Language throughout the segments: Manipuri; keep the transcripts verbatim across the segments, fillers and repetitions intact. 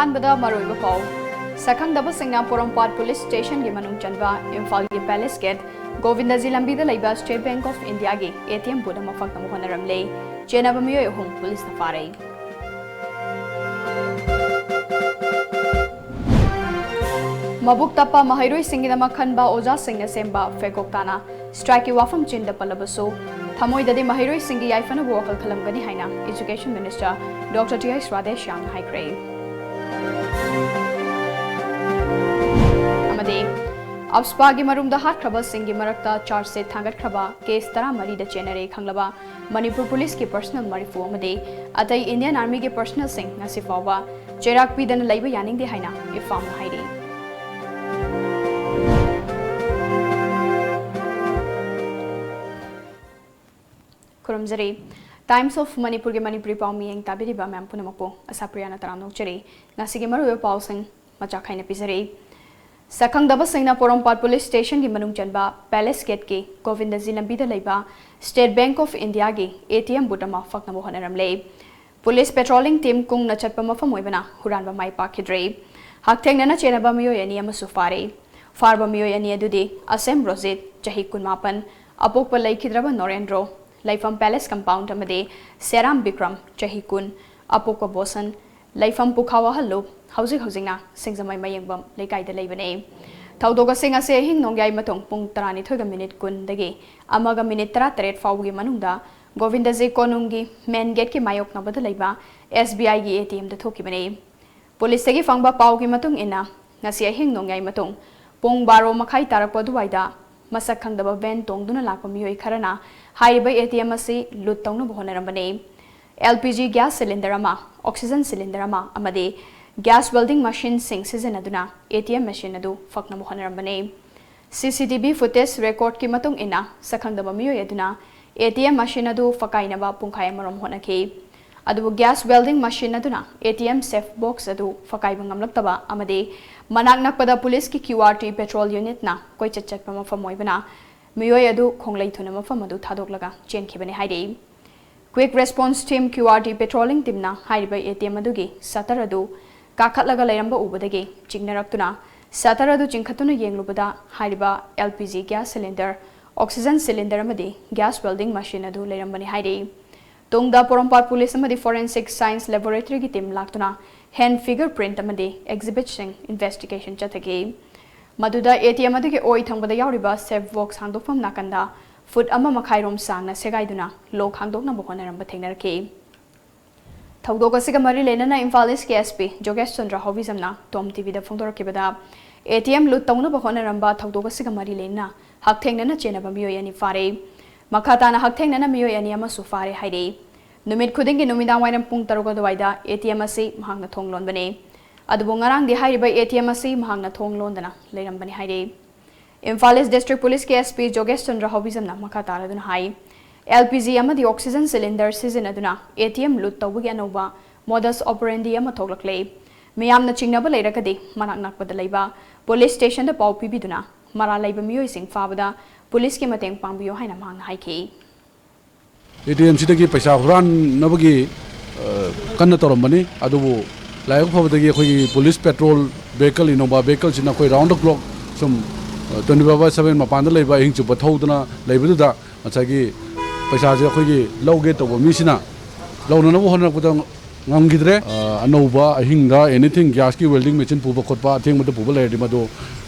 ꯑꯍꯥꯟꯕꯗ ꯃꯔꯨꯑꯣꯏꯕ ꯄꯥꯎ꯫ ꯁꯛꯈꯪꯗꯕꯁꯤꯡꯅ ꯄꯣꯔꯣꯝꯄꯥꯠ ꯄꯨꯂꯤꯁ ꯁ꯭ꯇꯦꯁꯟꯒꯤ ꯃꯅꯨꯡ ꯆꯟꯕ ꯏꯝꯐꯥꯜꯒꯤ ꯄꯦꯂꯦꯁ ꯒꯦꯠ ꯒꯣꯕꯤꯟꯗꯖꯤ ꯂꯝꯕꯤꯗ ꯂꯩꯕ ꯁ꯭ꯇꯦꯠ ꯕꯦꯡꯛ ꯑꯣꯐ ꯏꯟꯗꯤꯌꯥꯒꯤ ꯑꯦ ꯇꯤ ꯑꯦꯝ ꯕꯨꯠ ꯑꯃ ꯐꯛꯅꯕ ꯍꯣꯠꯅꯔꯝꯂꯦ꯫ ꯆꯦꯟꯅꯕ ꯃꯤꯑꯣꯏ ꯑꯍꯨꯝ ꯄꯨꯂꯤꯁꯅ ꯐꯥꯔꯦ꯫ ꯃꯕꯨꯛ ꯇꯞꯄ ꯃꯍꯩꯔꯣꯏꯁꯤꯡꯒꯤꯗꯃꯛ ꯈꯟꯕ ꯑꯣꯖꯥꯁꯤꯡꯅ ꯁꯦꯝꯕ ꯐꯦꯀꯣꯛꯇꯥꯅ ꯁ꯭ꯇ꯭ꯔꯥꯏꯛꯀꯤ ꯋꯥꯐꯝ ꯆꯤꯟꯗ ꯄꯜꯂꯕꯁꯨ, ꯊꯃꯣꯏꯗꯗꯤ ꯃꯍꯩꯔꯣꯏꯁꯤꯡꯒꯤ ꯌꯥꯏꯐꯅꯕ ꯋꯥꯈꯜ ꯈꯜꯂꯝꯒꯅꯤ ꯍꯥꯏꯅ education minister doctor T H ꯔꯥꯙꯦꯁ꯭ꯌꯥꯝꯅ ꯍꯥꯏꯈ꯭ꯔꯦ꯫ ꯑꯃꯗꯤ ꯑꯞꯁꯄꯥꯒꯤ ꯃꯔꯨꯝꯗ ꯍꯥꯠꯈ꯭ꯔꯕꯁꯤꯡꯒꯤ ꯃꯔꯛꯇ ꯆꯥꯔꯖ ꯁꯤꯠ ꯊꯥꯡꯒꯠꯈ꯭ꯔꯕ ꯀꯦꯁ ꯇꯔꯥꯃꯔꯤꯗ ꯆꯦꯟꯅꯔꯦ ꯈꯪꯂꯕ ꯃꯅꯤꯄꯨꯔ ꯄꯨꯂꯤꯁꯀꯤ ꯄꯔꯁꯅꯦꯜ ꯃꯔꯤꯐꯨ ꯑꯃꯗꯤ ꯑꯇꯩ ꯏꯟꯗꯤꯌꯟ ꯑꯥꯔꯃꯤꯒꯤ ꯄꯔꯁꯅꯦꯜꯁꯤꯡ ꯉꯁꯤ ꯐꯥꯎꯕ ꯆꯩꯔꯥꯛ ꯄꯤꯗꯅ ꯂꯩꯕ ꯌꯥꯅꯤꯡꯗꯦ ꯍꯥꯏꯅ ꯏꯐꯥꯝꯅ ꯍꯥꯏꯔꯤ꯫ ꯈꯨꯔꯨꯝꯖꯔꯤ꯫ ꯇꯥꯏꯝꯁ ꯑꯣꯐ ꯃꯅꯤꯄꯨꯔꯒꯤ ꯃꯅꯤꯄꯨꯔꯤ ꯄꯥꯎ ꯃꯤꯠꯌꯦꯡ ꯇꯥꯕꯤꯔꯤꯕ ꯃꯌꯥꯝ ꯄꯨꯝꯅꯃꯛꯄꯨ ꯑꯁꯥꯄ꯭ꯔꯤꯌꯥꯅ ꯇꯔꯥꯝꯅ ꯑꯣꯛꯆꯔꯤ꯫ ꯉꯁꯤꯒꯤ ꯃꯔꯨꯑꯣꯏꯕ ꯄꯥꯎꯁꯤꯡ ꯃꯆꯥꯛ ꯈꯥꯏꯅ ꯄꯤꯖꯔꯤ꯫ ꯁꯛꯈꯪꯗꯕꯁꯤꯡꯅ ꯄꯣꯔꯣꯝꯄꯥꯠ ꯄꯨꯂꯤꯁ ꯁ꯭ꯇꯦꯁꯟꯒꯤ ꯃꯅꯨꯡ ꯆꯟꯕ ꯄꯦꯂꯦꯁ ꯒꯦꯠꯀꯤ ꯒꯣꯕꯤꯟꯗꯖꯤ ꯂꯝꯕꯤꯗ ꯂꯩꯕ ꯁ꯭ꯇꯦꯠ ꯕꯦꯡꯛ ꯑꯣꯐ ꯏꯟꯗꯤꯌꯥꯒꯤ ꯑꯦ ꯇꯤ ꯑꯦꯝ ꯕꯨꯠ ꯑꯃ ꯐꯛꯅꯕ ꯍꯣꯠꯅꯔꯝꯂꯦ꯫ ꯄꯨꯂꯤꯁ ꯄꯦꯇ꯭ꯔꯣꯂꯤꯡ ꯇꯤꯝ ꯀꯨꯡꯅ ꯆꯠꯄ ꯃꯐꯝ ꯑꯣꯏꯕꯅ ꯍꯨꯔꯥꯟꯕ ꯃꯥꯏ ꯄꯥꯛꯈꯤꯗ꯭ꯔꯦ꯫ ꯍꯛꯊꯦꯡꯅꯅ ꯆꯦꯟꯅꯕ ꯃꯤꯑꯣꯏ ꯑꯅꯤ ꯑꯃꯁꯨ ꯐꯥꯔꯦ꯫ ꯐꯥꯔꯕ ꯃꯤꯑꯣꯏ ꯑꯅꯤ ꯑꯗꯨꯗꯤ ꯑꯁꯦꯝ ꯔꯣꯖꯤꯠ, ꯆꯍꯤ ꯀꯨꯟꯃꯥꯄꯟ, ꯑꯄꯣꯛꯄ ꯂꯩꯈꯤꯗ꯭ꯔꯕ ꯅꯣꯔꯦꯟꯗ꯭ꯔꯣ, ꯂꯩꯐꯝ ꯄꯦꯂꯦꯁ ꯀꯝꯄꯥꯎꯟꯗ, ꯑꯃꯗꯤ ꯁꯦꯔꯥꯝ ꯕꯤꯀ꯭ꯔꯝ, ꯆꯍꯤ ꯀꯨꯟ, ꯑꯄꯣꯛꯄ ꯕꯣꯁꯟ, ꯂꯩꯐꯝ ꯄꯨꯈꯥ ꯋꯥꯍꯜꯂꯨꯞ, ꯍꯧꯖꯤꯛ ꯍꯧꯖꯤꯛꯅ ꯁꯤꯡꯖꯃꯩ ꯃꯌꯦꯡꯕꯝ ꯂꯩꯀꯥꯏꯗ ꯂꯩꯕꯅꯤ꯫ ꯊꯧꯗꯣꯛ ꯑꯁꯤꯡ ꯑꯁꯤ ꯑꯍꯤꯡ ꯅꯣꯡꯌꯥꯏ ꯃꯇꯨꯡ ꯄꯨꯡ ꯇꯔꯥꯅꯤꯊꯣꯏꯒ ꯃꯤꯅꯤꯠ ꯀꯨꯟꯗꯒꯤ ꯑꯃꯒ ꯃꯤꯅꯤꯠ ꯇꯔꯥꯇꯔꯦꯠ ꯐꯥꯎꯕꯒꯤ ꯃꯅꯨꯡꯗ ꯒꯣꯕꯤꯟꯗꯖꯤ ꯀꯣꯅꯨꯡꯒꯤ ꯃꯦꯟ ꯒꯦꯠꯀꯤ ꯃꯥꯌꯣꯛꯅꯕꯗ ꯂꯩꯕ ꯑꯦꯁ ꯕꯤ ꯑꯥꯏꯒꯤ ꯑꯦ ꯇꯤ ꯑꯦꯝꯗ ꯊꯣꯛꯈꯤꯕꯅꯤ꯫ ꯄꯨꯂꯤꯁꯇꯒꯤ ꯐꯪꯕ ꯄꯥꯎꯒꯤ ꯃꯇꯨꯡ ꯏꯟꯅ, ꯉꯁꯤ ꯑꯍꯤꯡ ꯅꯣꯡꯌꯥꯏ ꯃꯇꯨꯡ ꯄꯨꯡ ꯕꯥꯔꯣ ꯃꯈꯥꯏ ꯇꯥꯔꯛꯄ ꯑꯗꯨꯋꯥꯏꯗ ꯃꯁꯛ ꯈꯪꯗꯕ ꯚꯦꯟ ꯇꯣꯡꯗꯨꯅ ꯂꯥꯛꯄ ꯃꯤꯑꯣꯏ ꯈꯔꯅ ꯍꯥꯏꯔꯤꯕ ꯑꯦ ꯇꯤ ꯑꯦꯝ ꯑꯁꯤ ꯂꯨꯠ ꯇꯧꯅꯕ ꯍꯣꯠꯅꯔꯝꯕꯅꯤ꯫ L P G gas cylinder ꯑꯃ, ꯑꯣꯛꯁꯤꯖꯟ ꯁꯤꯂꯤꯟꯗꯔ ꯑꯃ ꯑꯃꯗꯤ ꯒ꯭ꯌꯥꯁ ꯋꯦꯜꯗꯤꯡ ꯃꯁꯤꯟꯁꯤꯡ ꯁꯤꯖꯤꯟꯅꯗꯨꯅ ꯑꯦ ꯇꯤ ꯑꯦꯝ ꯃꯦꯁꯤꯟ ꯑꯗꯨ ꯐꯛꯅꯕ ꯍꯣꯠꯅꯔꯝꯕꯅꯤ꯫ ꯁꯤ ꯁꯤ ꯇꯤ ꯚꯤ ꯐꯨꯇꯦꯖ ꯔꯦꯀꯣꯔꯗꯀꯤ ꯃꯇꯨꯡ ꯏꯟꯅ, ꯁꯛꯈꯪꯗꯕ ꯃꯤꯑꯣꯏ ꯑꯗꯨꯅ ꯑꯦ ꯇꯤ ꯑꯦꯝ ꯃꯁꯤꯟ ꯑꯗꯨ ꯐꯛꯀꯥꯏꯅꯕ ꯄꯨꯡꯈꯥꯏ ꯑꯃꯔꯣꯝ ꯍꯣꯠꯅꯈꯤ꯫ ꯑꯗꯨꯕꯨ ꯒ꯭ꯌꯥꯁ ꯋꯦꯜꯗꯤꯡ ꯃꯁꯤꯟ ꯑꯗꯨꯅ A T M safe box ꯑꯗꯨ ꯐꯛꯀꯥꯏꯕ ꯉꯝꯂꯛꯇꯕ ꯑꯃꯗꯤ ꯃꯅꯥꯛ ꯅꯛꯄꯗ ꯄꯨꯂꯤꯁꯀꯤ ꯀ꯭ꯌꯨ ꯑꯥꯔ ꯇꯤ ꯄꯦꯇ꯭ꯔꯣꯜ ꯌꯨꯅꯤꯠꯅ ꯀꯣꯏꯆꯠ ꯆꯠꯄ ꯃꯐꯝ ꯑꯣꯏꯕꯅ, ꯃꯤꯑꯣꯏ ꯑꯗꯨ ꯈꯣꯡꯂꯩ ꯊꯨꯅ ꯃꯐꯝ ꯑꯗꯨ ꯊꯥꯗꯣꯛꯂꯒ ꯆꯦꯟꯈꯤꯕꯅꯤ ꯍꯥꯏꯔꯤ꯫ Quick response team, Q R T patrolling ꯇꯤꯝꯅ ꯍꯥꯏꯔꯤꯕ ꯑꯦ ꯇꯤ ꯑꯦꯝ ꯑꯗꯨꯒꯤ ꯁꯇꯔ ꯑꯗꯨ ꯀꯥꯈꯠꯂꯒ ꯂꯩꯔꯝꯕ ꯎꯕꯗꯒꯤ ꯆꯤꯡꯅꯔꯛꯇꯨꯅ shutter ꯑꯗꯨ ꯆꯤꯡꯈꯠꯇꯨꯅ ꯌꯦꯡꯂꯨꯕꯗ ꯍꯥꯏꯔꯤꯕ L P G gas cylinder, oxygen cylinder ꯑꯃꯗꯤ gas welding machine ꯑꯗꯨ ꯂꯩꯔꯝꯕꯅꯤ ꯍꯥꯏꯔꯤ꯫ ꯇꯨꯡꯗ ꯄꯣꯔꯣꯝꯄꯥꯠ ꯄꯨꯂꯤꯁ ꯑꯃꯗꯤ forensic science laboratoryꯒꯤ team ꯂꯥꯛꯇꯨꯅ hand finger print ꯑꯃꯗꯤ exhibitꯁꯤꯡ investigation ꯆꯠꯊꯈꯤ꯫ ꯃꯗꯨꯗ A T M ꯑꯗꯨꯒꯤ ꯑꯣꯏ ꯊꯪꯕꯗ ꯌꯥꯎꯔꯤꯕ safe box ꯍꯥꯡꯗꯣꯛꯐꯝ ꯅꯥꯀꯟꯗ ꯐꯨꯠ ꯑꯃ ꯃꯈꯥꯏ ꯔꯣꯝ ꯁꯥꯡꯅ ꯁꯦꯒꯥꯏꯗꯨꯅ lock ꯍꯥꯡꯗꯣꯛꯅꯕ ꯍꯣꯠꯅꯔꯝꯕ ꯊꯦꯡꯅꯔꯛꯈꯤ꯫ ꯊꯧꯗꯣꯛ ꯑꯁꯤꯒ ꯃꯔꯤ ꯂꯩꯅꯅ ꯏꯝꯐꯥꯜ ꯏꯁꯀꯤ S P ꯖꯣꯒꯦꯁ ꯆꯟꯗ꯭ꯔ ꯍꯥꯎꯕꯤꯖꯝꯅ ꯇꯣꯝ ꯇꯤꯚꯤꯗ ꯐꯣꯡꯗꯣꯔꯛꯈꯤꯕꯗ, A T M loot ꯇꯧꯅꯕ ꯍꯣꯠꯅꯔꯝꯕ ꯊꯧꯗꯣꯛ ꯑꯁꯤꯒ ꯃꯔꯤ ꯂꯩꯅꯅ ꯍꯛꯊꯦꯡꯅꯅ ꯆꯦꯟꯅꯕ ꯃꯤꯑꯣꯏ ꯑꯅꯤ ꯐꯥꯔꯦ꯫ ꯃꯈꯥ ꯇꯥꯅ ꯍꯛꯊꯦꯡꯅꯅ ꯃꯤꯑꯣꯏ ꯑꯅꯤ ꯑꯃꯁꯨ ꯐꯥꯔꯦ ꯍꯥꯏꯔꯤ꯫ ꯅꯨꯃꯤꯠ ꯈꯨꯗꯤꯡꯒꯤ ꯅꯨꯃꯤꯗꯥꯡ ꯋꯥꯏꯔꯝ ꯄꯨꯡ ꯇꯔꯨꯛ ꯑꯗꯨꯋꯥꯏꯗ A T M ꯑꯁꯤ ꯃꯍꯥꯛꯅ ꯊꯣꯡ ꯂꯣꯟꯕꯅꯤ꯫ ꯑꯗꯨꯕꯨ ꯉꯔꯥꯡꯗꯤ ꯍꯥꯏꯔꯤꯕ A T M ꯑꯁꯤ ꯃꯍꯥꯛꯅ ꯊꯣꯡ ꯂꯣꯟꯗꯅ ꯂꯩꯔꯝꯕꯅꯤ ꯍꯥꯏꯔꯤ꯫ ꯏꯝꯐꯥꯜ ꯏꯁ ꯗꯤꯁꯇ꯭ꯔꯤꯛ ꯄꯨꯂꯤꯁꯀꯤ S P ꯖꯣꯒꯦꯁ ꯆꯟꯗ꯭ꯔ ꯍꯥꯎꯕꯤꯖꯝꯅ ꯃꯈꯥ ꯇꯥꯔꯗꯨꯅ ꯍꯥꯏ, L P G ꯑꯃꯗꯤ oxygen cylinder ꯁꯤꯖꯤꯟꯅꯗꯨꯅ A T M loot ꯇꯧꯕꯒꯤ ꯑꯅꯧꯕ modus operandi ꯑꯃ ꯊꯣꯛꯂꯛꯂꯦ꯫ ꯃꯤꯌꯥꯝꯅ ꯆꯤꯡꯅꯕ ꯂꯩꯔꯒꯗꯤ ꯃꯅꯥꯛ ꯅꯛꯄꯗ ꯂꯩꯕ ꯄꯨꯂꯤꯁ ꯁ꯭ꯇꯦꯁꯟꯗ ꯄꯥꯎ ꯄꯤꯕꯤꯗꯨꯅ ꯃꯔꯥꯜ ꯂꯩꯕ ꯃꯤꯑꯣꯏꯁꯤꯡ ꯐꯥꯕꯗ ꯄꯨꯂꯤꯁꯀꯤ ꯃꯇꯦꯡ ꯄꯥꯡꯕꯤꯌꯨ ꯍꯥꯏꯅ ꯃꯍꯥꯛꯅ ꯍꯥꯏꯈꯤ꯫ A T M ꯁꯤꯗꯒꯤ ꯄꯩꯁꯥ ꯍꯨꯔꯥꯟꯅꯕꯒꯤ, ꯑ, ꯀꯟꯅ ꯇꯧꯔꯝꯕꯅꯤ꯫ ꯑꯗꯨꯕꯨ ꯂꯥꯏꯕꯛ ꯐꯕꯗꯒꯤ ꯑꯩꯈꯣꯏꯒꯤ police patrol vehicle, Innova vehicleꯁꯤꯅ ꯑꯩꯈꯣꯏ round the clock ꯁꯨꯝ, ꯑ, twenty four by seven ꯃꯄꯥꯟꯗ ꯂꯩꯕ ꯑꯍꯤꯡ ꯆꯨꯞꯄ ꯊꯧꯗꯨꯅ ꯂꯩꯕꯗꯨꯗ ꯉꯁꯥꯏꯒꯤ ꯄꯩꯁꯥꯁꯦ ꯑꯩꯈꯣꯏꯒꯤ ꯂꯧꯒꯦ ꯇꯧꯕ ꯃꯤꯁꯤꯅ ꯂꯧꯅꯅꯕ ꯍꯣꯠꯅꯔꯛꯄꯗ ꯉꯝꯈꯤꯗ꯭ꯔꯦ꯫ ꯑ, ꯑꯅꯧꯕ ꯑꯍꯤꯡꯗ anything gasꯀꯤ welding machine ꯄꯨꯕ ꯈꯣꯠꯄ ꯑꯊꯦꯡꯕꯗ ꯄꯨꯕ ꯂꯩꯔꯗꯤ ꯃꯗꯨ,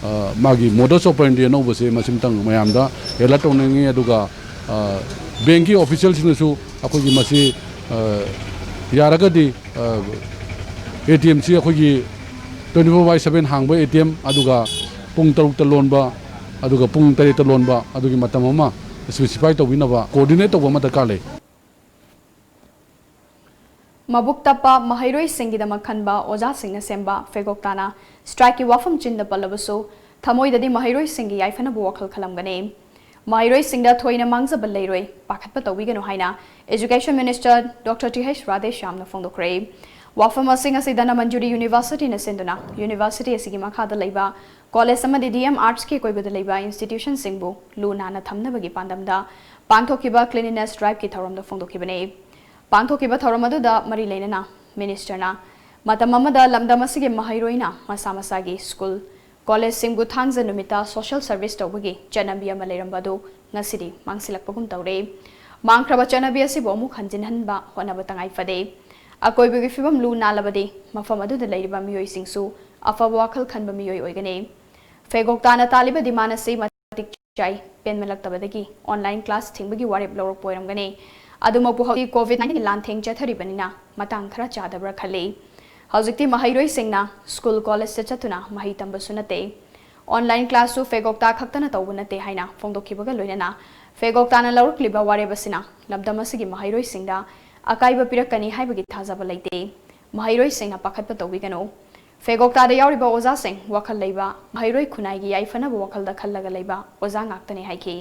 ꯑ, ꯃꯥꯒꯤ modus operandi ꯑꯅꯧꯕꯁꯦ ꯃꯁꯤꯃꯇꯪ ꯃꯌꯥꯝꯗ alert ꯇꯧꯅꯤꯡꯉꯤ꯫ ꯑꯗꯨꯒ, ꯑ, bankꯀꯤ officialꯁꯤꯡꯅꯁꯨ ꯑꯩꯈꯣꯏꯒꯤ ꯃꯁꯤ, ꯑ, ꯌꯥꯔꯒꯗꯤ, ꯑ, A T M ꯁꯤ ꯑꯩꯈꯣꯏꯒꯤ twenty four by seven ꯍꯥꯡꯕ A T M, ꯑꯗꯨꯒ ꯄꯨꯡ ꯇꯔꯨꯛꯇ ꯂꯣꯟꯕ, ꯑꯗꯨꯒ ꯄꯨꯡ ꯇꯔꯦꯠꯇ ꯂꯣꯟꯕ, ꯑꯗꯨꯒꯤ ꯃꯇꯝ ꯑꯃ specify ꯇꯧꯕꯤꯅꯕ coordinate ꯇꯧꯕ ꯑꯃ ꯗꯔꯀꯥꯔ ꯂꯩ꯫ ꯃꯕꯨꯛ ꯇꯞꯄ ꯃꯍꯩꯔꯣꯏꯁꯤꯡꯒꯤꯗꯃꯛ ꯈꯟꯕ ꯑꯣꯖꯥꯁꯤꯡꯅ ꯁꯦꯝꯕ ꯐꯦꯒꯣꯛꯇꯥꯅ strikeꯀꯤ ꯋꯥꯐꯝ ꯆꯤꯟꯗ ꯄꯜꯂꯕꯁꯨ, ꯊꯃꯣꯏꯗꯗꯤ ꯃꯍꯩꯔꯣꯏꯁꯤꯡꯒꯤ ꯌꯥꯏꯐꯅꯕ ꯋꯥꯈꯜ ꯈꯜꯂꯝꯒꯅꯤ꯫ ꯃꯍꯩꯔꯣꯏꯁꯤꯡꯗ ꯊꯣꯏꯅ ꯃꯥꯡꯖꯕ ꯂꯩꯔꯣꯏ, ꯄꯥꯈꯠꯄ ꯇꯧꯕꯤꯒꯅꯨ ꯍꯥꯏꯅ Education Minister Doctor Th Radheshyamꯅ ꯐꯣꯡꯗꯣꯛꯈ꯭ꯔꯦ꯫ ꯋꯥꯐꯝ ꯑꯁꯤ ꯉꯁꯤ ꯙꯅꯃꯟꯖꯨꯔꯤ Universityꯅ ꯁꯤꯟꯗꯨꯅ university ꯑꯁꯤꯒꯤ ꯃꯈꯥꯗ ꯂꯩꯕ college ꯑꯃꯗꯤ D M Artsꯀꯤ ꯑꯀꯣꯏꯕꯗ ꯂꯩꯕ institutionꯁꯤꯡꯕꯨ ꯂꯨ ꯅꯥꯟꯅ ꯊꯝꯅꯕꯒꯤ ꯄꯥꯟꯗꯝꯗ ꯄꯥꯡꯊꯣꯛꯈꯤꯕ cleanliness driveꯀꯤ ꯊꯧꯔꯝꯗ ꯐꯣꯡꯗꯣꯛꯈꯤꯕꯅꯤ꯫ ꯄꯥꯡꯊꯣꯛꯈꯤꯕ ꯊꯧꯔꯝ ꯑꯗꯨꯗ ꯃꯔꯤ ꯂꯩꯅꯅ ministerꯅ ꯃꯇꯝ ꯑꯃꯗ ꯂꯝꯗꯝ ꯑꯁꯤꯒꯤ ꯃꯍꯩꯔꯣꯏꯅ ꯃꯁꯥ ꯃꯁꯥꯒꯤ ꯁ꯭ꯀꯨꯜ, ꯀꯣꯂꯦꯖꯁꯤꯡꯕꯨ ꯊꯥꯡꯖ ꯅꯨꯃꯤꯠꯇ ꯁꯣꯁꯤꯌꯦꯜ ꯁꯔꯚꯤꯁ ꯇꯧꯕꯒꯤ ꯆꯠꯅꯕꯤ ꯑꯃ ꯂꯩꯔꯝꯕ ꯑꯗꯨ ꯉꯁꯤꯗꯤ ꯃꯥꯡꯁꯤꯜꯂꯛꯄꯒꯨꯝ ꯇꯧꯔꯦ꯫ ꯃꯥꯡꯈ꯭ꯔꯕ ꯆꯠꯅꯕꯤ ꯑꯁꯤꯕꯨ ꯑꯃꯨꯛ ꯍꯟꯖꯤꯟꯍꯟꯕ ꯍꯣꯠꯅꯕ ꯇꯉꯥꯏ ꯐꯗꯦ꯫ ꯑꯀꯣꯏꯕꯒꯤ ꯐꯤꯕꯝ ꯂꯨ ꯅꯥꯜꯂꯕꯗꯤ ꯃꯐꯝ ꯑꯗꯨꯗ ꯂꯩꯔꯤꯕ ꯃꯤꯑꯣꯏꯁꯤꯡꯁꯨ ꯑꯐꯕ ꯋꯥꯈꯜ ꯈꯟꯕ ꯃꯤꯑꯣꯏ ꯑꯣꯏꯒꯅꯤ꯫ ꯐꯦꯒꯣꯛ ꯇꯥꯅ ꯇꯥꯜꯂꯤꯕ ꯗꯤꯃꯥꯟ ꯑꯁꯤ ꯃꯇꯤꯛ ꯆꯥꯏ ꯄꯦꯟꯃꯜꯂꯛꯇꯕꯗꯒꯤ ꯑꯣꯟꯂꯥꯏꯟ ꯀ꯭ꯂꯥꯁ ꯊꯤꯡꯕꯒꯤ ꯋꯥꯔꯦꯞ ꯂꯧꯔꯛꯄ ꯑꯣꯏꯔꯝꯒꯅꯤ꯫ ꯑꯗꯨꯃꯛꯄꯨ ꯍꯧꯖꯤꯛ ꯀꯣꯚꯤꯗ ꯅꯥꯏꯟꯇꯤꯟꯒꯤ ꯂꯥꯟꯊꯦꯡ ꯆꯠꯊꯔꯤꯕꯅꯤꯅ ꯃꯇꯥꯡ ꯈꯔ ꯆꯥꯗꯕ꯭ꯔꯥ ꯈꯜꯂꯤ꯫ ꯍꯧꯖꯤꯛꯇꯤ ꯃꯍꯩꯔꯣꯏꯁꯤꯡꯅ ꯁ꯭ꯀꯨꯜ ꯀꯣꯂꯦꯖꯇ ꯆꯠꯇꯨꯅ ꯃꯍꯩ ꯇꯝꯕꯁꯨ ꯅꯠꯇꯦ꯫ ꯑꯣꯟꯂꯥꯏꯟ ꯀ꯭ꯂꯥꯁꯁꯨ ꯐꯦꯒꯣꯛꯇꯥ ꯈꯛꯇꯅ ꯇꯧꯕ ꯅꯠꯇꯦ ꯍꯥꯏꯅ ꯐꯣꯡꯗꯣꯛꯈꯤꯕꯒ ꯂꯣꯏꯅꯅ ꯐꯦꯒꯣꯛꯇꯥꯅ ꯂꯧꯔꯛꯂꯤꯕ ꯋꯥꯔꯦꯞ ꯑꯁꯤꯅ ꯂꯝꯗꯝ ꯑꯁꯤꯒꯤ ꯃꯍꯩꯔꯣꯏꯁꯤꯡꯗ ꯑꯀꯥꯏꯕ ꯄꯤꯔꯛꯀꯅꯤ ꯍꯥꯏꯕꯒꯤ ꯊꯥꯖꯕ ꯂꯩꯇꯦ꯫ ꯃꯍꯩꯔꯣꯏꯁꯤꯡꯅ ꯄꯥꯈꯠꯄ ꯇꯧꯕꯤꯒꯅꯨ꯫ ꯐꯦꯒꯣꯛꯇꯥꯗ ꯌꯥꯎꯔꯤꯕ ꯑꯣꯖꯥꯁꯤꯡ ꯋꯥꯈꯜ ꯂꯩꯕ, ꯃꯍꯩꯔꯣꯏ ꯈꯨꯟꯅꯥꯏꯒꯤ ꯌꯥꯏꯐꯅꯕ ꯋꯥꯈꯜꯗ ꯈꯜꯂꯒ ꯂꯩꯕ ꯑꯣꯖꯥ ꯉꯥꯛꯇꯅꯤ ꯍꯥꯏꯈꯤ꯫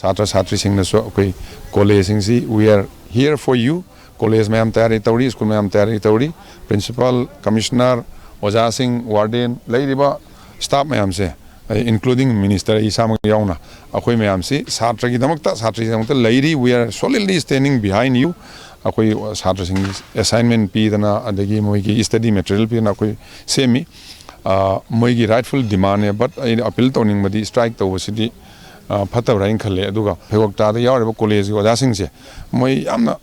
ꯁꯥꯇ꯭ꯔ ꯁꯥꯇ꯭ꯔꯤꯁꯤꯡꯅꯁꯨ ꯑꯩꯈꯣꯏ ꯀꯣꯂꯦꯖꯁꯤꯡꯁꯤ we are here for you, college ꯃꯌꯥꯝ ꯇꯌꯥꯔꯤ ꯇꯧꯔꯤ, ꯁ꯭ꯀꯨꯜ ꯃꯌꯥꯝ ꯇꯌꯥꯔꯤ ꯇꯧꯔꯤ, ꯄ꯭ꯔꯤꯟꯁꯤꯄꯥꯜ, ꯀꯃꯤꯁꯅꯔ, ꯑꯣꯖꯥꯁꯤꯡ, ꯋꯥꯔꯗꯦꯟ, ꯂꯩꯔꯤꯕ ꯁ꯭ꯇꯥꯐ ꯃꯌꯥꯝꯁꯦ, including ꯃꯤꯅꯤꯁꯇꯔ ꯑꯩ ꯏꯁꯥꯃꯛ ꯌꯥꯎꯅ ꯑꯩꯈꯣꯏ ꯃꯌꯥꯝꯁꯤ ꯁꯥꯇ꯭ꯔꯒꯤꯗꯃꯛꯇ, ꯁꯥꯇ꯭ꯔꯒꯤꯗꯃꯛꯇ ꯂꯩꯔꯤ꯫ We are solidly standing behind you. ꯑꯩꯈꯣꯏ ꯁꯥꯇ꯭ꯔꯁꯤꯡ ꯑꯦꯁꯥꯏꯟꯃꯦꯟ ꯄꯤꯗꯅ, ꯑꯗꯒꯤ ꯃꯣꯏꯒꯤ ꯁ꯭ꯇꯗꯤ ꯃꯦꯇꯔꯤꯌꯦꯜ ꯄꯤꯗꯅ ꯑꯩꯈꯣꯏ ꯁꯦꯝꯃꯤ꯫ ꯃꯣꯏꯒꯤ ꯔꯥꯏꯠꯐꯨꯜ ꯗꯤꯃꯥꯟꯅꯦ, ꯕꯠ ꯑꯩꯅ ꯑꯄꯤꯜ ꯇꯧꯅꯤꯡꯕꯗꯤ ꯁ꯭ꯇ꯭ꯔꯥꯏꯛ ꯇꯧꯕꯁꯤꯗꯤ ꯐꯠꯇꯕ꯭ꯔꯥ ꯍꯥꯏꯅ ꯈꯜꯂꯦ꯫ ꯑꯗꯨꯒ ꯐꯦꯒꯣꯛꯇꯥꯗ ꯌꯥꯎꯔꯤꯕ ꯀꯣꯂꯦꯖꯀꯤ ꯑꯣꯖꯥꯁꯤꯡꯁꯦ ꯃꯣꯏ ꯌꯥꯝꯅ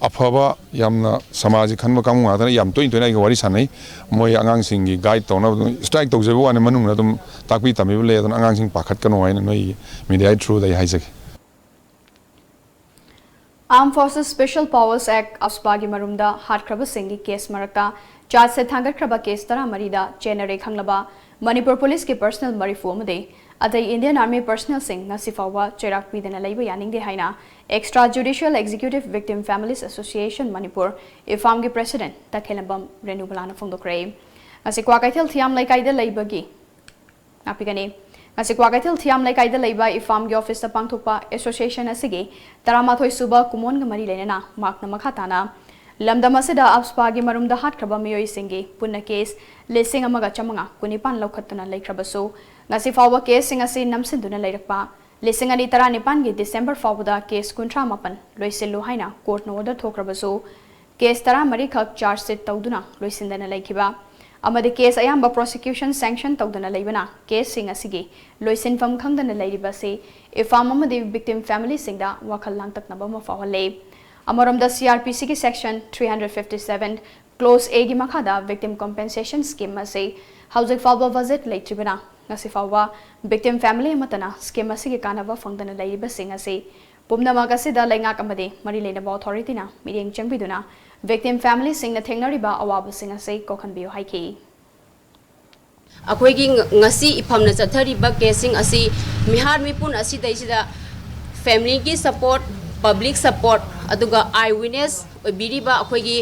ꯑꯐꯕ, ꯌꯥꯝꯅ ꯁꯃꯥꯖꯒꯤ ꯈꯟꯕ ꯀꯥꯡꯕꯨ ꯉꯥꯛꯇꯅ ꯌꯥꯝ ꯇꯣꯏꯅ ꯇꯣꯏꯅ ꯑꯩꯒ ꯋꯥꯔꯤ ꯁꯥꯟꯅꯩ꯫ ꯃꯣꯏ ꯑꯉꯥꯡꯁꯤꯡꯒꯤ ꯒꯥꯏꯗ ꯇꯧꯅꯕ ꯑꯗꯨꯝ ꯁ꯭ꯇ꯭ꯔꯥꯏꯛ ꯇꯧꯖꯕ ꯋꯥꯅꯤ, ꯃꯅꯨꯡꯗ ꯑꯗꯨꯝ ꯇꯥꯛꯄꯤ ꯇꯝꯕꯤꯕ ꯂꯩ꯫ ꯑꯗꯨꯅ ꯑꯉꯥꯡꯁꯤꯡ ꯄꯥꯈꯠꯀꯅꯣ ꯍꯥꯏꯅ ꯅꯣꯏꯒꯤ ꯃꯦꯗꯤꯌꯥꯒꯤ ꯊ꯭ꯔꯨꯗ ꯑꯩ ꯍꯥꯏꯖꯒꯦ꯫ Armed Forces Special Powers Act, ꯑꯞꯁꯄꯥꯒꯤ ꯃꯔꯨꯝꯗ ꯍꯥꯠꯈ꯭ꯔꯕꯁꯤꯡꯒꯤ ꯀꯦꯁ ꯃꯔꯛꯇ ꯆꯥꯔꯖꯁꯦ ꯊꯥꯡꯒꯠꯈ꯭ꯔꯕ ꯀꯦꯁ ꯇꯔꯥꯃꯔꯤꯗ ꯆꯦꯟꯅꯔꯦ ꯈꯪꯂꯕ ꯃꯅꯤꯄꯨꯔ ꯄꯨꯂꯤꯁꯀꯤ ꯄꯔꯁꯅꯦꯜ ꯃꯔꯤꯐꯨ ꯑꯃꯗꯤ ꯑꯇꯩ ꯏꯟꯗꯤꯌꯟ ꯑꯥꯔꯃꯤ ꯄꯔꯁꯅꯦꯜꯁꯤꯡ ꯉꯁꯤ ꯐꯥꯎꯕ ꯆꯩꯔꯥꯛ ꯄꯤꯗꯅ ꯂꯩꯕ ꯌꯥꯅꯤꯡꯗꯦ ꯍꯥꯏꯅ Extra Judicial Executive Victim Families Association Manipur, ꯏꯐꯥꯝꯒꯤ ꯄ꯭ꯔꯦꯁꯤꯗꯦꯟꯠ ꯇꯈꯦꯂꯝꯕꯝ ꯔꯦꯅꯨꯕꯂꯥꯅ ꯐꯣꯡꯗꯣꯛꯈ꯭ꯔꯦ꯫ ꯉꯁꯤ ꯀ꯭ꯋꯥꯀꯩꯊꯦꯜ ꯊꯤꯌꯥꯝ ꯂꯩꯀꯥꯏꯗ ꯂꯩꯕꯒꯤ ꯉꯥꯛꯄꯤꯒꯅꯤ꯫ ꯉꯁꯤ ꯀ꯭ꯋꯥꯀꯩꯊꯦꯜ ꯊꯤꯌꯥꯝ ꯂꯩꯀꯥꯏꯗ ꯂꯩꯕ ꯏꯐꯥꯝꯒꯤ ꯑꯣꯐꯤꯁꯇ ꯄꯥꯡꯊꯣꯛꯄ ꯑꯦꯁꯣꯁꯤꯌꯦꯁꯟ ꯑꯁꯤꯒꯤ ꯇꯔꯥꯃꯥꯊꯣꯏ ꯁꯨꯕ ꯀꯨꯃꯣꯟꯒ ꯃꯔꯤ ꯂꯩꯅꯅ ꯃꯍꯥꯛꯅ ꯃꯈꯥ ꯇꯥꯅ ꯂꯝꯗꯝ ꯑꯁꯤꯗ ꯑꯞꯁꯄꯥꯒꯤ ꯃꯔꯨꯝꯗ ꯍꯥꯠꯈ꯭ꯔꯕ ꯃꯤꯑꯣꯏꯁꯤꯡꯒꯤ ꯄꯨꯟꯅ ꯀꯦꯁ ꯂꯤꯁꯤꯡ ꯑꯃꯒ ꯆꯥꯃꯉꯥ ꯀꯨꯟꯅꯤꯄꯥꯟ ꯂꯧꯈꯠꯇꯨꯅ ꯂꯩꯈ꯭ꯔꯕꯁꯨ, ꯉꯁꯤ ꯐꯥꯎꯕ ꯀꯦꯁꯁꯤꯡ ꯑꯁꯤ ꯅꯝꯁꯤꯟꯗꯨꯅ ꯂꯩꯔꯛꯄ, ꯂꯤꯁꯤꯡ ꯑꯅꯤ ꯇꯔꯥꯅꯤꯄꯥꯟꯒꯤ ꯗꯤꯁꯦꯝꯕꯔ ꯐꯥꯎꯕꯗ ꯀꯦꯁ ꯀꯨꯟꯊ꯭ꯔꯥ ꯃꯥꯄꯟ ꯂꯣꯏꯁꯤꯜꯂꯨ ꯍꯥꯏꯅ ꯀꯣꯔꯠꯅ ꯑꯣꯔꯗꯔ ꯊꯣꯛꯈ꯭ꯔꯕꯁꯨ, ꯀꯦꯁ ꯇꯔꯥꯃꯔꯤ ꯈꯛ ꯆꯥꯔꯖ ꯁꯤꯠ ꯇꯧꯗꯨꯅ ꯂꯣꯏꯁꯤꯟꯗꯅ ꯂꯩꯈꯤꯕ ꯑꯃꯗꯤ ꯀꯦꯁ ꯑꯌꯥꯝꯕ ꯄ꯭ꯔꯣꯁꯤꯀ꯭ꯌꯨꯁꯟ ꯁꯦꯡꯁꯟ ꯇꯧꯗꯨꯅ ꯂꯩꯕꯅ ꯀꯦꯁꯁꯤꯡ ꯑꯁꯤꯒꯤ ꯂꯣꯏꯁꯤꯟꯐꯝ ꯈꯪꯗꯅ ꯂꯩꯔꯤꯕ ꯑꯁꯤ ꯏꯐꯥꯝ ꯑꯃꯗꯤ ꯚꯤꯛꯇꯤꯝ ꯐꯦꯃꯤꯂꯤꯁꯤꯡꯗ ꯋꯥꯈꯜ ꯂꯥꯡꯇꯛꯅꯕ ꯑꯃ ꯐꯥꯎꯍꯜꯂꯦ꯫ ꯑꯃꯔꯣꯝꯗ, ꯁꯤ ꯑꯥꯔ ꯄꯤ ꯁꯤꯒꯤ section three hundred fifty seven close ꯑꯦꯒꯤ ꯃꯈꯥꯗ ꯚꯤꯛꯇꯤꯝ ꯀꯣꯝꯄꯦꯟꯁꯦꯁꯟ ꯁ꯭ꯀꯤꯝ ꯑꯁꯤ ꯍꯧꯖꯤꯛ ꯐꯥꯎꯕ ꯕꯖꯦꯠ ꯂꯩꯇ꯭ꯔꯤꯕꯅ ꯉꯁꯤ ꯐꯥꯎꯕ ꯚꯤꯛꯇꯤꯝ ꯐꯦꯃꯤꯂꯤ ꯑꯃꯠꯇꯅ ꯁ꯭ꯀꯤꯝ ꯑꯁꯤꯒꯤ ꯀꯥꯟꯅꯕ ꯐꯪꯗꯅ ꯂꯩꯔꯤꯕꯁꯤꯡ ꯑꯁꯤ ꯄꯨꯝꯅꯃꯛ ꯑꯁꯤꯗ ꯂꯩꯉꯥꯛ ꯑꯃꯗꯤ ꯃꯔꯤ ꯂꯩꯅꯕ ꯑꯣꯊꯣꯔꯤꯇꯤꯅ ꯃꯤꯠꯌꯦꯡ ꯆꯪꯕꯤꯗꯨꯅ ꯚꯤꯛꯇꯤꯝ ꯐꯦꯃꯤꯂꯤꯁꯤꯡꯅ ꯊꯦꯡꯅꯔꯤꯕ ꯑꯋꯥꯕꯁꯤꯡ ꯑꯁꯤ ꯀꯣꯛꯍꯟꯕꯤꯌꯨ ꯍꯥꯏꯈꯤ꯫ ꯑꯩꯈꯣꯏꯒꯤ ꯉ-, ꯉꯁꯤ ꯏꯐꯝꯅ ꯆꯠꯊꯔꯤꯕ ꯀꯦꯁꯁꯤꯡ ꯑꯁꯤ ꯃꯤꯍꯥꯠ ꯃꯤꯄꯨꯟ ꯑꯁꯤꯗꯩꯁꯤꯗ ꯐꯦꯃꯤꯂꯤꯒꯤ ꯁꯄꯣꯔꯠ, ꯄꯕ꯭ꯂꯤꯛ ꯁꯄꯣꯔꯠ, ꯑꯗꯨꯒ ꯑꯥꯏ ꯋꯤꯅꯦꯁ ꯑꯣꯏꯕꯤꯔꯤꯕ ꯑꯩꯈꯣꯏꯒꯤ,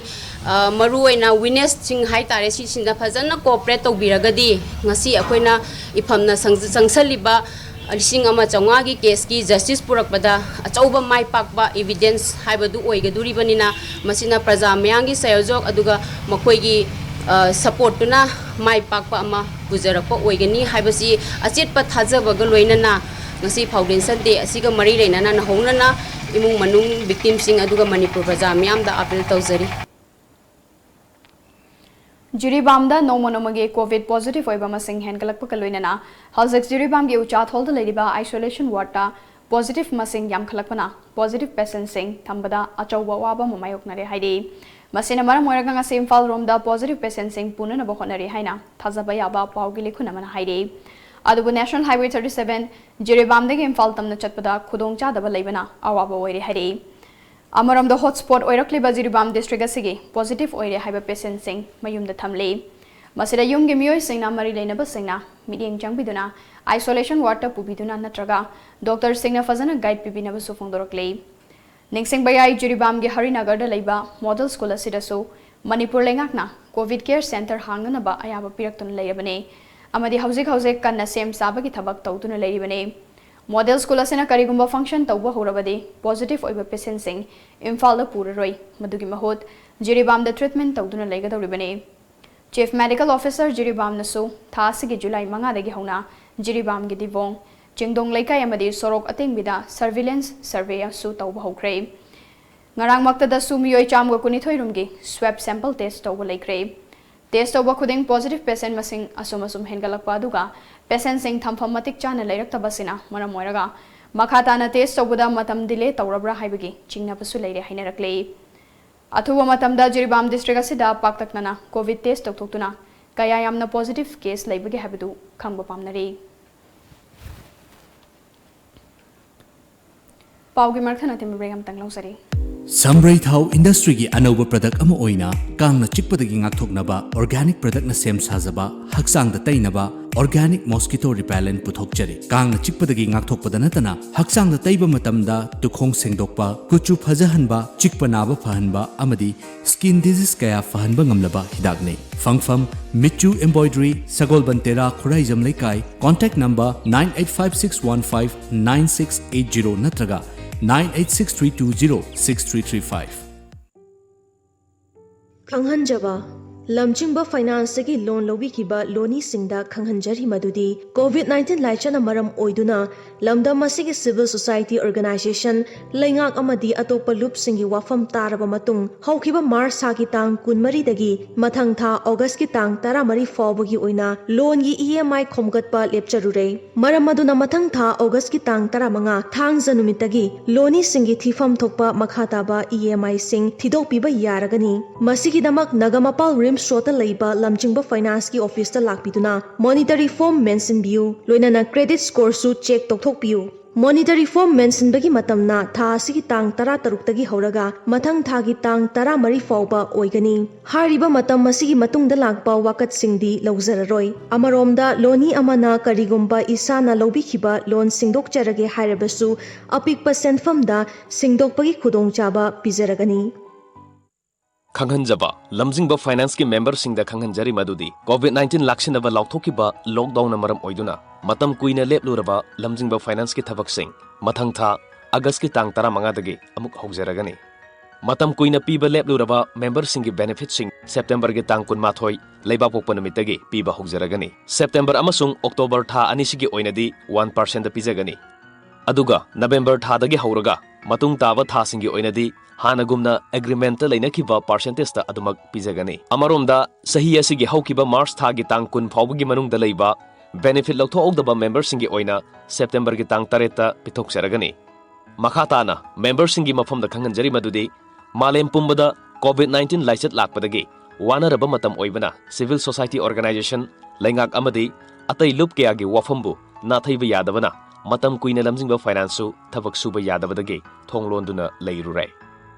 ꯑ, ꯃꯔꯨꯑꯣꯏꯅ ꯋꯤꯅꯦꯁꯁꯤꯡ ꯍꯥꯏꯇꯥꯔꯦ, ꯁꯤꯁꯤꯡꯗ ꯐꯖꯅ ꯀꯣꯑꯣꯄꯔꯦꯠ ꯇꯧꯕꯤꯔꯒꯗꯤ ꯉꯁꯤ ꯑꯩꯈꯣꯏꯅ ꯏꯐꯝꯅ ꯁꯪ-, ꯆꯪꯁꯜꯂꯤꯕ ꯂꯤꯁꯤꯡ ꯑꯃ ꯆꯥꯝꯃꯉꯥꯒꯤ ꯀꯦꯁꯀꯤ ꯖꯁꯇꯤꯁ ꯄꯨꯔꯛꯄꯗ ꯑꯆꯧꯕ ꯃꯥꯏ ꯄꯥꯛꯄ ꯏꯕꯤꯗꯦꯟꯁ ꯍꯥꯏꯕꯗꯨ ꯑꯣꯏꯒꯗꯣꯔꯤꯕꯅꯤꯅ, ꯃꯁꯤꯅ ꯄ꯭ꯔꯖꯥ ꯃꯌꯥꯝꯒꯤ ꯁꯍꯌꯣꯖꯣꯛ ꯑꯗꯨꯒ ꯃꯈꯣꯏꯒꯤ, ꯑ, ꯁꯄꯣꯔꯠꯇꯨꯅ ꯃꯥꯏ ꯄꯥꯛꯄ ꯑꯃ ꯄꯨꯖꯔꯛꯄ ꯑꯣꯏꯒꯅꯤ ꯍꯥꯏꯕꯁꯤ ꯑꯆꯦꯠꯄ ꯊꯥꯖꯕꯒ ꯂꯣꯏꯅꯅ ꯉꯁꯤ ꯐꯥꯎꯟꯗꯦꯁꯟ ꯗꯦ ꯑꯁꯤꯒ ꯃꯔꯤ ꯂꯩꯅꯅ ꯅꯧꯍꯧꯅꯅ ꯏꯃꯨꯡ ꯃꯅꯨꯡ ꯚꯤꯛꯇꯤꯝꯁꯤꯡ ꯑꯗꯨꯒ ꯃꯅꯤꯄꯨꯔ ꯄ꯭ꯔꯖꯥ ꯃꯤꯌꯥꯝꯗ ꯑꯥꯄꯤꯜ ꯇꯧꯖꯔꯤ꯫ ꯖꯤꯔꯤꯕꯥꯝꯗ ꯅꯣꯡꯃ ꯅꯣꯡꯃꯒꯤ ꯀꯣꯚꯤꯗ ꯄꯣꯖꯤꯇꯤꯚ ꯑꯣꯏꯕ ꯃꯁꯤꯡ ꯍꯦꯟꯒꯠꯂꯛꯄꯒ ꯂꯣꯏꯅꯅ ꯍꯧꯖꯤꯛ ꯖꯤꯔꯤꯕꯥꯝꯒꯤ ꯎꯆꯥꯊꯣꯜꯗ ꯂꯩꯔꯤꯕ ꯑꯥꯏꯁꯣꯂꯦꯁꯟ ꯋꯥꯔꯗꯇ ꯄꯣꯖꯤꯇꯤꯚ ꯃꯁꯤꯡ ꯌꯥꯝꯈꯠꯂꯛꯄꯅ ꯄꯣꯖꯤꯇꯤꯚ ꯄꯦꯁꯦꯟꯠꯁꯤꯡ ꯊꯝꯕꯗ ꯑꯆꯧꯕ ꯑꯋꯥꯕ ꯑꯃ ꯃꯥꯌꯣꯛꯅꯔꯦ ꯍꯥꯏꯔꯤ꯫ ꯃꯁꯤꯅ ꯃꯔꯝ ꯑꯣꯏꯔꯒ ꯉꯁꯤ ꯏꯝꯐꯥꯜ ꯔꯣꯝꯗ ꯄꯣꯖꯤꯇꯤꯚ ꯄꯦꯁꯦꯟꯠꯁꯤꯡ ꯄꯨꯅꯅꯕ ꯍꯣꯠꯅꯔꯤ ꯍꯥꯏꯅ ꯊꯥꯖꯕ ꯌꯥꯕ ꯄꯥꯎꯒꯤ ꯂꯤꯈꯨꯟ ꯑꯃꯅ ꯍꯥꯏꯔꯤ꯫ ꯑꯗꯨꯕꯨ ꯅꯦꯁꯅꯦꯜ ꯍꯥꯏꯋꯦ ꯊꯥꯔꯇꯤ ꯁꯚꯦꯟ ꯖꯤꯔꯤꯕꯥꯝꯗꯒꯤ ꯏꯝꯐꯥꯜ ꯇꯝꯅ ꯆꯠꯄꯗ ꯈꯨꯗꯣꯡꯆꯥꯗꯕ ꯂꯩꯕꯅ ꯑꯋꯥꯕ ꯑꯣꯏꯔꯦ ꯍꯥꯏꯔꯤ꯫ ꯑꯃꯔꯣꯝꯗ, ꯍꯣꯠꯁ꯭ꯄꯣꯠ ꯑꯣꯏꯔꯛꯂꯤꯕ ꯖꯤꯔꯤꯕꯥꯝ ꯗꯤꯁꯇ꯭ꯔꯤꯛ ꯑꯁꯤꯒꯤ ꯄꯣꯖꯤꯇꯤꯚ ꯑꯣꯏꯔꯦ ꯍꯥꯏꯕ ꯄꯦꯁꯦꯟꯠꯁꯤꯡ ꯃꯌꯨꯝꯗ ꯊꯝꯂꯤ꯫ ꯃꯁꯤꯗ ꯌꯨꯝꯒꯤ ꯃꯤꯑꯣꯏꯁꯤꯡꯅ ꯃꯔꯤ ꯂꯩꯅꯕꯁꯤꯡꯅ ꯃꯤꯠꯌꯦꯡ ꯆꯪꯕꯤꯗꯨꯅ ꯑꯥꯏꯁꯣꯂꯦꯁꯟ ꯋꯥꯔꯗꯇ ꯄꯨꯕꯤꯗꯨꯅ ꯅꯠꯇ꯭ꯔꯒ ꯗꯣꯛꯇꯔꯁꯤꯡꯅ ꯐꯖꯅ ꯒꯥꯏꯗ ꯄꯤꯕꯤꯅꯕꯁꯨ ꯐꯣꯡꯗꯣꯔꯛꯂꯤ꯫ ꯅꯤꯡꯁꯤꯡꯕ ꯌꯥꯏ, ꯖꯤꯔꯤꯕꯥꯝꯒꯤ ꯍꯔꯤꯅꯒꯔꯗ ꯂꯩꯕ ꯃꯣꯗꯦꯜ ꯁ꯭ꯀꯨꯜ ꯑꯁꯤꯗꯁꯨ ꯃꯅꯤꯄꯨꯔ ꯂꯩꯉꯥꯛꯅ ꯀꯣꯚꯤꯗ ꯀꯦꯌꯔ ꯁꯦꯟꯇꯔ ꯍꯥꯡꯅꯅꯕ ꯑꯌꯥꯕ ꯄꯤꯔꯛꯇꯨꯅ ꯂꯩꯔꯕꯅꯤ ꯑꯃꯗꯤ ꯍꯧꯖꯤꯛ ꯍꯧꯖꯤꯛ ꯀꯟꯅ ꯁꯦꯝ ꯁꯥꯕꯒꯤ ꯊꯕꯛ ꯇꯧꯗꯨꯅ ꯂꯩꯔꯤꯕꯅꯤ꯫ ꯃꯣꯗꯦꯜ ꯁ꯭ꯀꯨꯜ ꯑꯁꯤꯅ ꯀꯔꯤꯒꯨꯝꯕ ꯐꯪꯁꯟ ꯇꯧꯕ ꯍꯧꯔꯕꯗꯤ ꯄꯣꯖꯤꯇꯤꯚ ꯑꯣꯏꯕ ꯄꯦꯁꯦꯟꯠꯁꯤꯡ ꯏꯝꯐꯥꯜꯗ ꯄꯨꯔꯔꯣꯏ, ꯃꯗꯨꯒꯤ ꯃꯍꯨꯠ ꯖꯤꯔꯤꯕꯥꯝꯗ ꯇ꯭ꯔꯤꯠꯃꯦꯟꯠ ꯇꯧꯗꯨꯅ ꯂꯩꯒꯗꯧꯔꯤꯕꯅꯤ꯫ ꯆꯤꯐ ꯃꯦꯗꯤꯀꯦꯜ ꯑꯣꯐꯤꯁꯔ ꯖꯤꯔꯤꯕꯥꯝꯅꯁꯨ ꯊꯥ ꯑꯁꯤꯒꯤ ꯖꯨꯂꯥꯏ ꯃꯉꯥꯗꯒꯤ ꯍꯧꯅ ꯖꯤꯔꯤꯕꯥꯝꯒꯤ ꯗꯤꯕꯣꯡ, ꯆꯤꯡꯗꯣꯡ ꯂꯩꯀꯥꯏ ꯑꯃꯗꯤ ꯁꯣꯔꯣꯛ ꯑꯇꯦꯡꯕꯤꯗ ꯁꯔꯚꯤꯂꯦꯟꯁ ꯁꯔꯚꯦ ꯑꯃꯁꯨ ꯇꯧꯕ ꯍꯧꯈ꯭ꯔꯦ꯫ ꯉꯔꯥꯡꯃꯛꯇꯗꯁꯨ ꯃꯤꯑꯣꯏ ꯆꯥꯝꯃꯒ ꯀꯨꯟꯅꯤꯊꯣꯏ ꯔꯣꯝꯒꯤ swab sample test ꯇꯧꯕ ꯂꯩꯈ꯭ꯔꯦ꯫ Test ꯇꯧꯕ ꯈꯨꯗꯤꯡ positive patient ꯃꯁꯤꯡ ꯑꯁꯨꯝ ꯑꯁꯨꯝ ꯍꯦꯟꯒꯠꯂꯛꯄ ꯑꯗꯨꯒ patientꯁꯤꯡ ꯊꯝꯐꯝ ꯃꯇꯤꯛ ꯆꯥꯅ ꯂꯩꯔꯛꯇꯕꯁꯤꯅ ꯃꯔꯝ ꯑꯣꯏꯔꯒ ꯃꯈꯥ ꯇꯥꯅ test ꯇꯧꯕꯗ ꯃꯇꯝ delay ꯇꯧꯔꯕ꯭ꯔꯥ ꯍꯥꯏꯕꯒꯤ ꯆꯤꯡꯅꯕꯁꯨ ꯂꯩꯔꯦ ꯍꯥꯏꯅꯔꯛꯂꯤ꯫ ꯑꯊꯨꯕ ꯃꯇꯝꯗ ꯖꯤꯔꯤꯕꯥꯝ district ꯑꯁꯤꯗ ꯄꯥꯛꯇꯛꯅꯅ COVID test ꯇꯧꯊꯣꯛꯇꯨꯅ ꯀꯌꯥ ꯌꯥꯝꯅ positive case ꯂꯩꯕꯒꯦ ꯍꯥꯏꯕꯗꯨ ꯈꯪꯕ ꯄꯥꯝꯅꯔꯤ꯫ ꯄꯥꯎꯒꯤ ꯃꯔꯛ ꯊꯠꯅ ꯇꯤꯝ break ꯑꯃꯇꯪ ꯂꯧꯖꯔꯤ꯫ ꯁꯝꯕ꯭ꯔꯩ ꯊꯥꯎ industryꯒꯤ ꯑꯅꯧꯕ product ꯑꯃ ꯑꯣꯏꯅ ꯀꯥꯡꯅ ꯆꯤꯛꯄꯗꯒꯤ ꯉꯥꯛꯊꯣꯛꯅꯕ organic productꯅ ꯁꯦꯝ ꯁꯥꯖꯕ ꯍꯛꯆꯥꯡꯗ ꯇꯩꯅꯕ organic mosquito repellent ꯄꯨꯊꯣꯛꯆꯔꯤ꯫ ꯀꯥꯡꯅ ꯆꯤꯛꯄꯗꯒꯤ ꯉꯥꯛꯊꯣꯛꯄꯗ ꯅꯠꯇꯅ ꯍꯛꯆꯥꯡꯗ ꯇꯩꯕ ꯃꯇꯝꯗ ꯇꯨꯈꯣꯡ ꯁꯦꯡꯗꯣꯛꯄ, ꯀꯨꯆꯨ ꯐꯖꯍꯟꯕ, ꯆꯤꯛꯄ ꯅꯥꯕ ꯐꯍꯟꯕ ꯑꯃꯗꯤ skin disease ꯀꯌꯥ ꯐꯍꯟꯕ ꯉꯝꯂꯕ ꯍꯤꯗꯥꯛꯅꯤ꯫ ꯐꯪꯐꯝ, ꯃꯤꯠꯆꯨ Embroidery, ꯁꯒꯣꯜꯕꯟ ꯇꯦꯔꯥ, ꯈꯨꯔꯥꯏꯖꯝ ꯂꯩꯀꯥꯏ꯫ Contact number nine eight five six one five nine six eight zero ꯅꯠꯇ꯭ꯔꯒ nine eight six three two zero six three three five꯫ ꯈꯪꯍꯟꯖꯕ, ꯂꯝꯖꯤꯡꯕ Financeꯇꯒꯤ loan ꯂꯧꯕꯤꯈꯤꯕ ꯂꯣꯅꯤꯁꯤꯡꯗ ꯈꯪꯍꯟꯖꯔꯤ ꯃꯗꯨꯗꯤ COVID nineteen ꯂꯥꯏꯆꯠꯅ ꯃꯔꯝ ꯑꯣꯏꯗꯨꯅ ꯂꯝꯗꯝ ꯑꯁꯤꯒꯤ civil society organization, ꯂꯩꯉꯥꯛ ꯑꯃꯗꯤ ꯑꯇꯣꯞꯄ ꯂꯨꯞꯁꯤꯡꯒꯤ ꯋꯥꯐꯝ ꯇꯥꯔꯕ ꯃꯇꯨꯡ, ꯍꯧꯈꯤꯕ March ꯊꯥꯒꯤ ꯇꯥꯡ ꯀꯨꯟꯃꯔꯤꯗꯒꯤ ꯃꯊꯪ ꯊꯥ Augustꯀꯤ ꯇꯥꯡ ꯇꯔꯥꯃꯔꯤ ꯐꯥꯎꯕꯒꯤ ꯑꯣꯏꯅ loanꯒꯤ EMI ꯈꯣꯝꯒꯠꯄ ꯂꯦꯞꯆꯔꯨꯔꯦ꯫ ꯃꯔꯝ ꯑꯗꯨꯅ ꯃꯊꯪ ꯊꯥ Augustꯀꯤ ꯇꯥꯡ ꯇꯔꯥꯃꯉꯥ ꯊꯥꯡꯖ ꯅꯨꯃꯤꯠꯇꯒꯤ ꯂꯣꯅꯤꯁꯤꯡꯒꯤ ꯊꯤꯐꯝ ꯊꯣꯛꯄ ꯃꯈꯥ ꯇꯥꯕ EMIꯁꯤꯡ ꯊꯤꯗꯣꯛꯄꯤꯕ ꯌꯥꯔꯒꯅꯤ꯫ ꯃꯁꯤꯒꯤꯗꯃꯛ ꯅꯒꯥꯃꯄꯥꯜ RIMS Roadꯇ ꯂꯩꯕ ꯂꯝꯖꯤꯡꯕ Financeꯀꯤ officeꯇ ꯂꯥꯛꯄꯤꯗꯨꯅ monetary form ꯃꯦꯟꯁꯤꯟꯕꯤꯌꯨ, ꯂꯣꯏꯅꯅ credit scoreꯁꯨ check ꯇꯧꯊꯣꯛꯄꯤꯌꯨ꯫ Monetary form ꯃꯦꯟꯁꯤꯟꯕꯒꯤ ꯃꯇꯝꯅ ꯊꯥ ꯑꯁꯤꯒꯤ ꯇꯥꯡ ꯇꯔꯥꯇꯔꯨꯛꯇꯒꯤ ꯍꯧꯔꯒ ꯃꯊꯪ ꯊꯥꯒꯤ ꯇꯥꯡ ꯇꯔꯥꯃꯔꯤ ꯐꯥꯎꯕ ꯑꯣꯏꯒꯅꯤ꯫ ꯍꯥꯏꯔꯤꯕ ꯃꯇꯝ ꯑꯁꯤꯒꯤ ꯃꯇꯨꯡꯗ ꯂꯥꯛꯄ ꯋꯥꯀꯠꯁꯤꯡꯗꯤ ꯂꯧꯖꯔꯔꯣꯏ꯫ ꯑꯃꯔꯣꯝꯗ, ꯂꯣꯅꯤ ꯑꯃꯅ ꯀꯔꯤꯒꯨꯝꯕ ꯏꯁꯥꯅ ꯂꯧꯕꯤꯈꯤꯕ loan ꯁꯤꯡꯗꯣꯛꯆꯔꯒꯦ ꯍꯥꯏꯔꯕꯁꯨ, ꯑꯄꯤꯛꯄ ꯁꯦꯟꯐꯝꯗ ꯁꯤꯡꯗꯣꯛꯄꯒꯤ ꯈꯨꯗꯣꯡꯆꯥꯕ ꯄꯤꯖꯔꯒꯅꯤ꯫ ꯈꯪꯍꯟꯖꯕ, ꯂꯝꯖꯤꯡꯕ Financeꯀꯤ memberꯁꯤꯡꯗ ꯈꯪꯍꯟꯖꯔꯤ ꯃꯗꯨꯗꯤ COVID nineteen ꯂꯥꯛꯁꯤꯟꯅꯕ ꯂꯥꯎꯊꯣꯛꯈꯤꯕ lockdownꯅ ꯃꯔꯝ ꯑꯣꯏꯗꯨꯅ ꯃꯇꯝ ꯀꯨꯏꯅ ꯂꯦꯞꯂꯨꯔꯕ ꯂꯝꯖꯤꯡꯕ Financeꯀꯤ ꯊꯕꯛꯁꯤꯡ ꯃꯊꯪ ꯊꯥ Augustꯀꯤ ꯇꯥꯡ ꯇꯔꯥꯃꯉꯥꯗꯒꯤ ꯑꯃꯨꯛ ꯍꯧꯖꯔꯒꯅꯤ꯫ ꯃꯇꯝ ꯀꯨꯏꯅ ꯄꯤꯕ ꯂꯦꯞꯂꯨꯔꯕ memberꯁꯤꯡꯒꯤ benefitꯁꯤꯡ Septemberꯒꯤ ꯇꯥꯡ ꯀꯨꯟꯃꯥꯊꯣꯏ ꯂꯩꯕꯥꯛꯄꯣꯛꯄ ꯅꯨꯃꯤꯠꯇꯒꯤ ꯄꯤꯕ ꯍꯧꯖꯔꯒꯅꯤ꯫ September ꯑꯃꯁꯨꯡ October ꯊꯥ ꯑꯅꯤꯁꯤꯒꯤ ꯑꯣꯏꯅꯗꯤ one percentꯗ ꯄꯤꯖꯒꯅꯤ꯫ ꯑꯗꯨꯒ November ꯊꯥꯗꯒꯤ ꯍꯧꯔꯒ ꯃꯇꯨꯡ ꯇꯥꯕ ꯊꯥꯁꯤꯡꯒꯤ ꯑꯣꯏꯅꯗꯤ ꯍꯥꯟꯅꯒꯨꯝꯅ ꯑꯦꯒ꯭ꯔꯤꯃꯦꯟꯠꯇ ꯂꯩꯅꯈꯤꯕ ꯄꯥꯔꯁꯦꯟꯇꯦꯖꯇ ꯑꯗꯨꯃꯛ ꯄꯤꯖꯒꯅꯤ꯫ ꯑꯃꯔꯣꯝꯗ, ꯆꯍꯤ ꯑꯁꯤꯒꯤ ꯍꯧꯈꯤꯕ ꯃꯥꯔꯆ ꯊꯥꯒꯤ ꯇꯥꯡ ꯀꯨꯟ ꯐꯥꯎꯕꯒꯤ ꯃꯅꯨꯡꯗ ꯂꯩꯕ ꯕꯦꯅꯤꯐꯤꯠ ꯂꯧꯊꯣꯛꯍꯧꯗꯕ ꯃꯦꯝꯕꯔꯁꯤꯡꯒꯤ ꯑꯣꯏꯅ ꯁꯦꯞꯇꯦꯝꯕꯔꯒꯤ ꯇꯥꯡ ꯇꯔꯦꯠꯇ ꯄꯤꯊꯣꯛꯆꯔꯒꯅꯤ꯫ ꯃꯈꯥ ꯇꯥꯅ ꯃꯦꯝꯕꯔꯁꯤꯡꯒꯤ ꯃꯐꯝꯗ ꯈꯪꯍꯟꯖꯔꯤ ꯃꯗꯨꯗꯤ, ꯃꯥꯂꯦꯝ ꯄꯨꯝꯕꯗ ꯀꯣꯚꯤꯗ ꯅꯥꯏꯟꯇꯤꯟ ꯂꯥꯏꯆꯠ ꯂꯥꯛꯄꯗꯒꯤ ꯋꯥꯅꯔꯕ ꯃꯇꯝ ꯑꯣꯏꯕꯅ, ꯁꯤꯚꯤꯜ ꯁꯣꯁꯥꯏꯇꯤ ꯑꯣꯔꯒꯅꯥꯏꯖꯦꯁꯟ, ꯂꯩꯉꯥꯛ ꯑꯃꯗꯤ ꯑꯇꯩ ꯂꯨꯞ ꯀꯌꯥꯒꯤ ꯋꯥꯐꯝꯕꯨ ꯅꯥꯊꯩꯕ ꯌꯥꯗꯕꯅ, ꯃꯇꯝ ꯀꯨꯏꯅ ꯂꯝꯖꯤꯡꯕ ꯐꯥꯏꯅꯥꯟꯁꯁꯨ ꯊꯕꯛ ꯁꯨꯕ ꯌꯥꯗꯕꯗꯒꯤ ꯊꯣꯡ ꯂꯣꯟꯗꯨꯅ ꯂꯩꯔꯨꯔꯦ꯫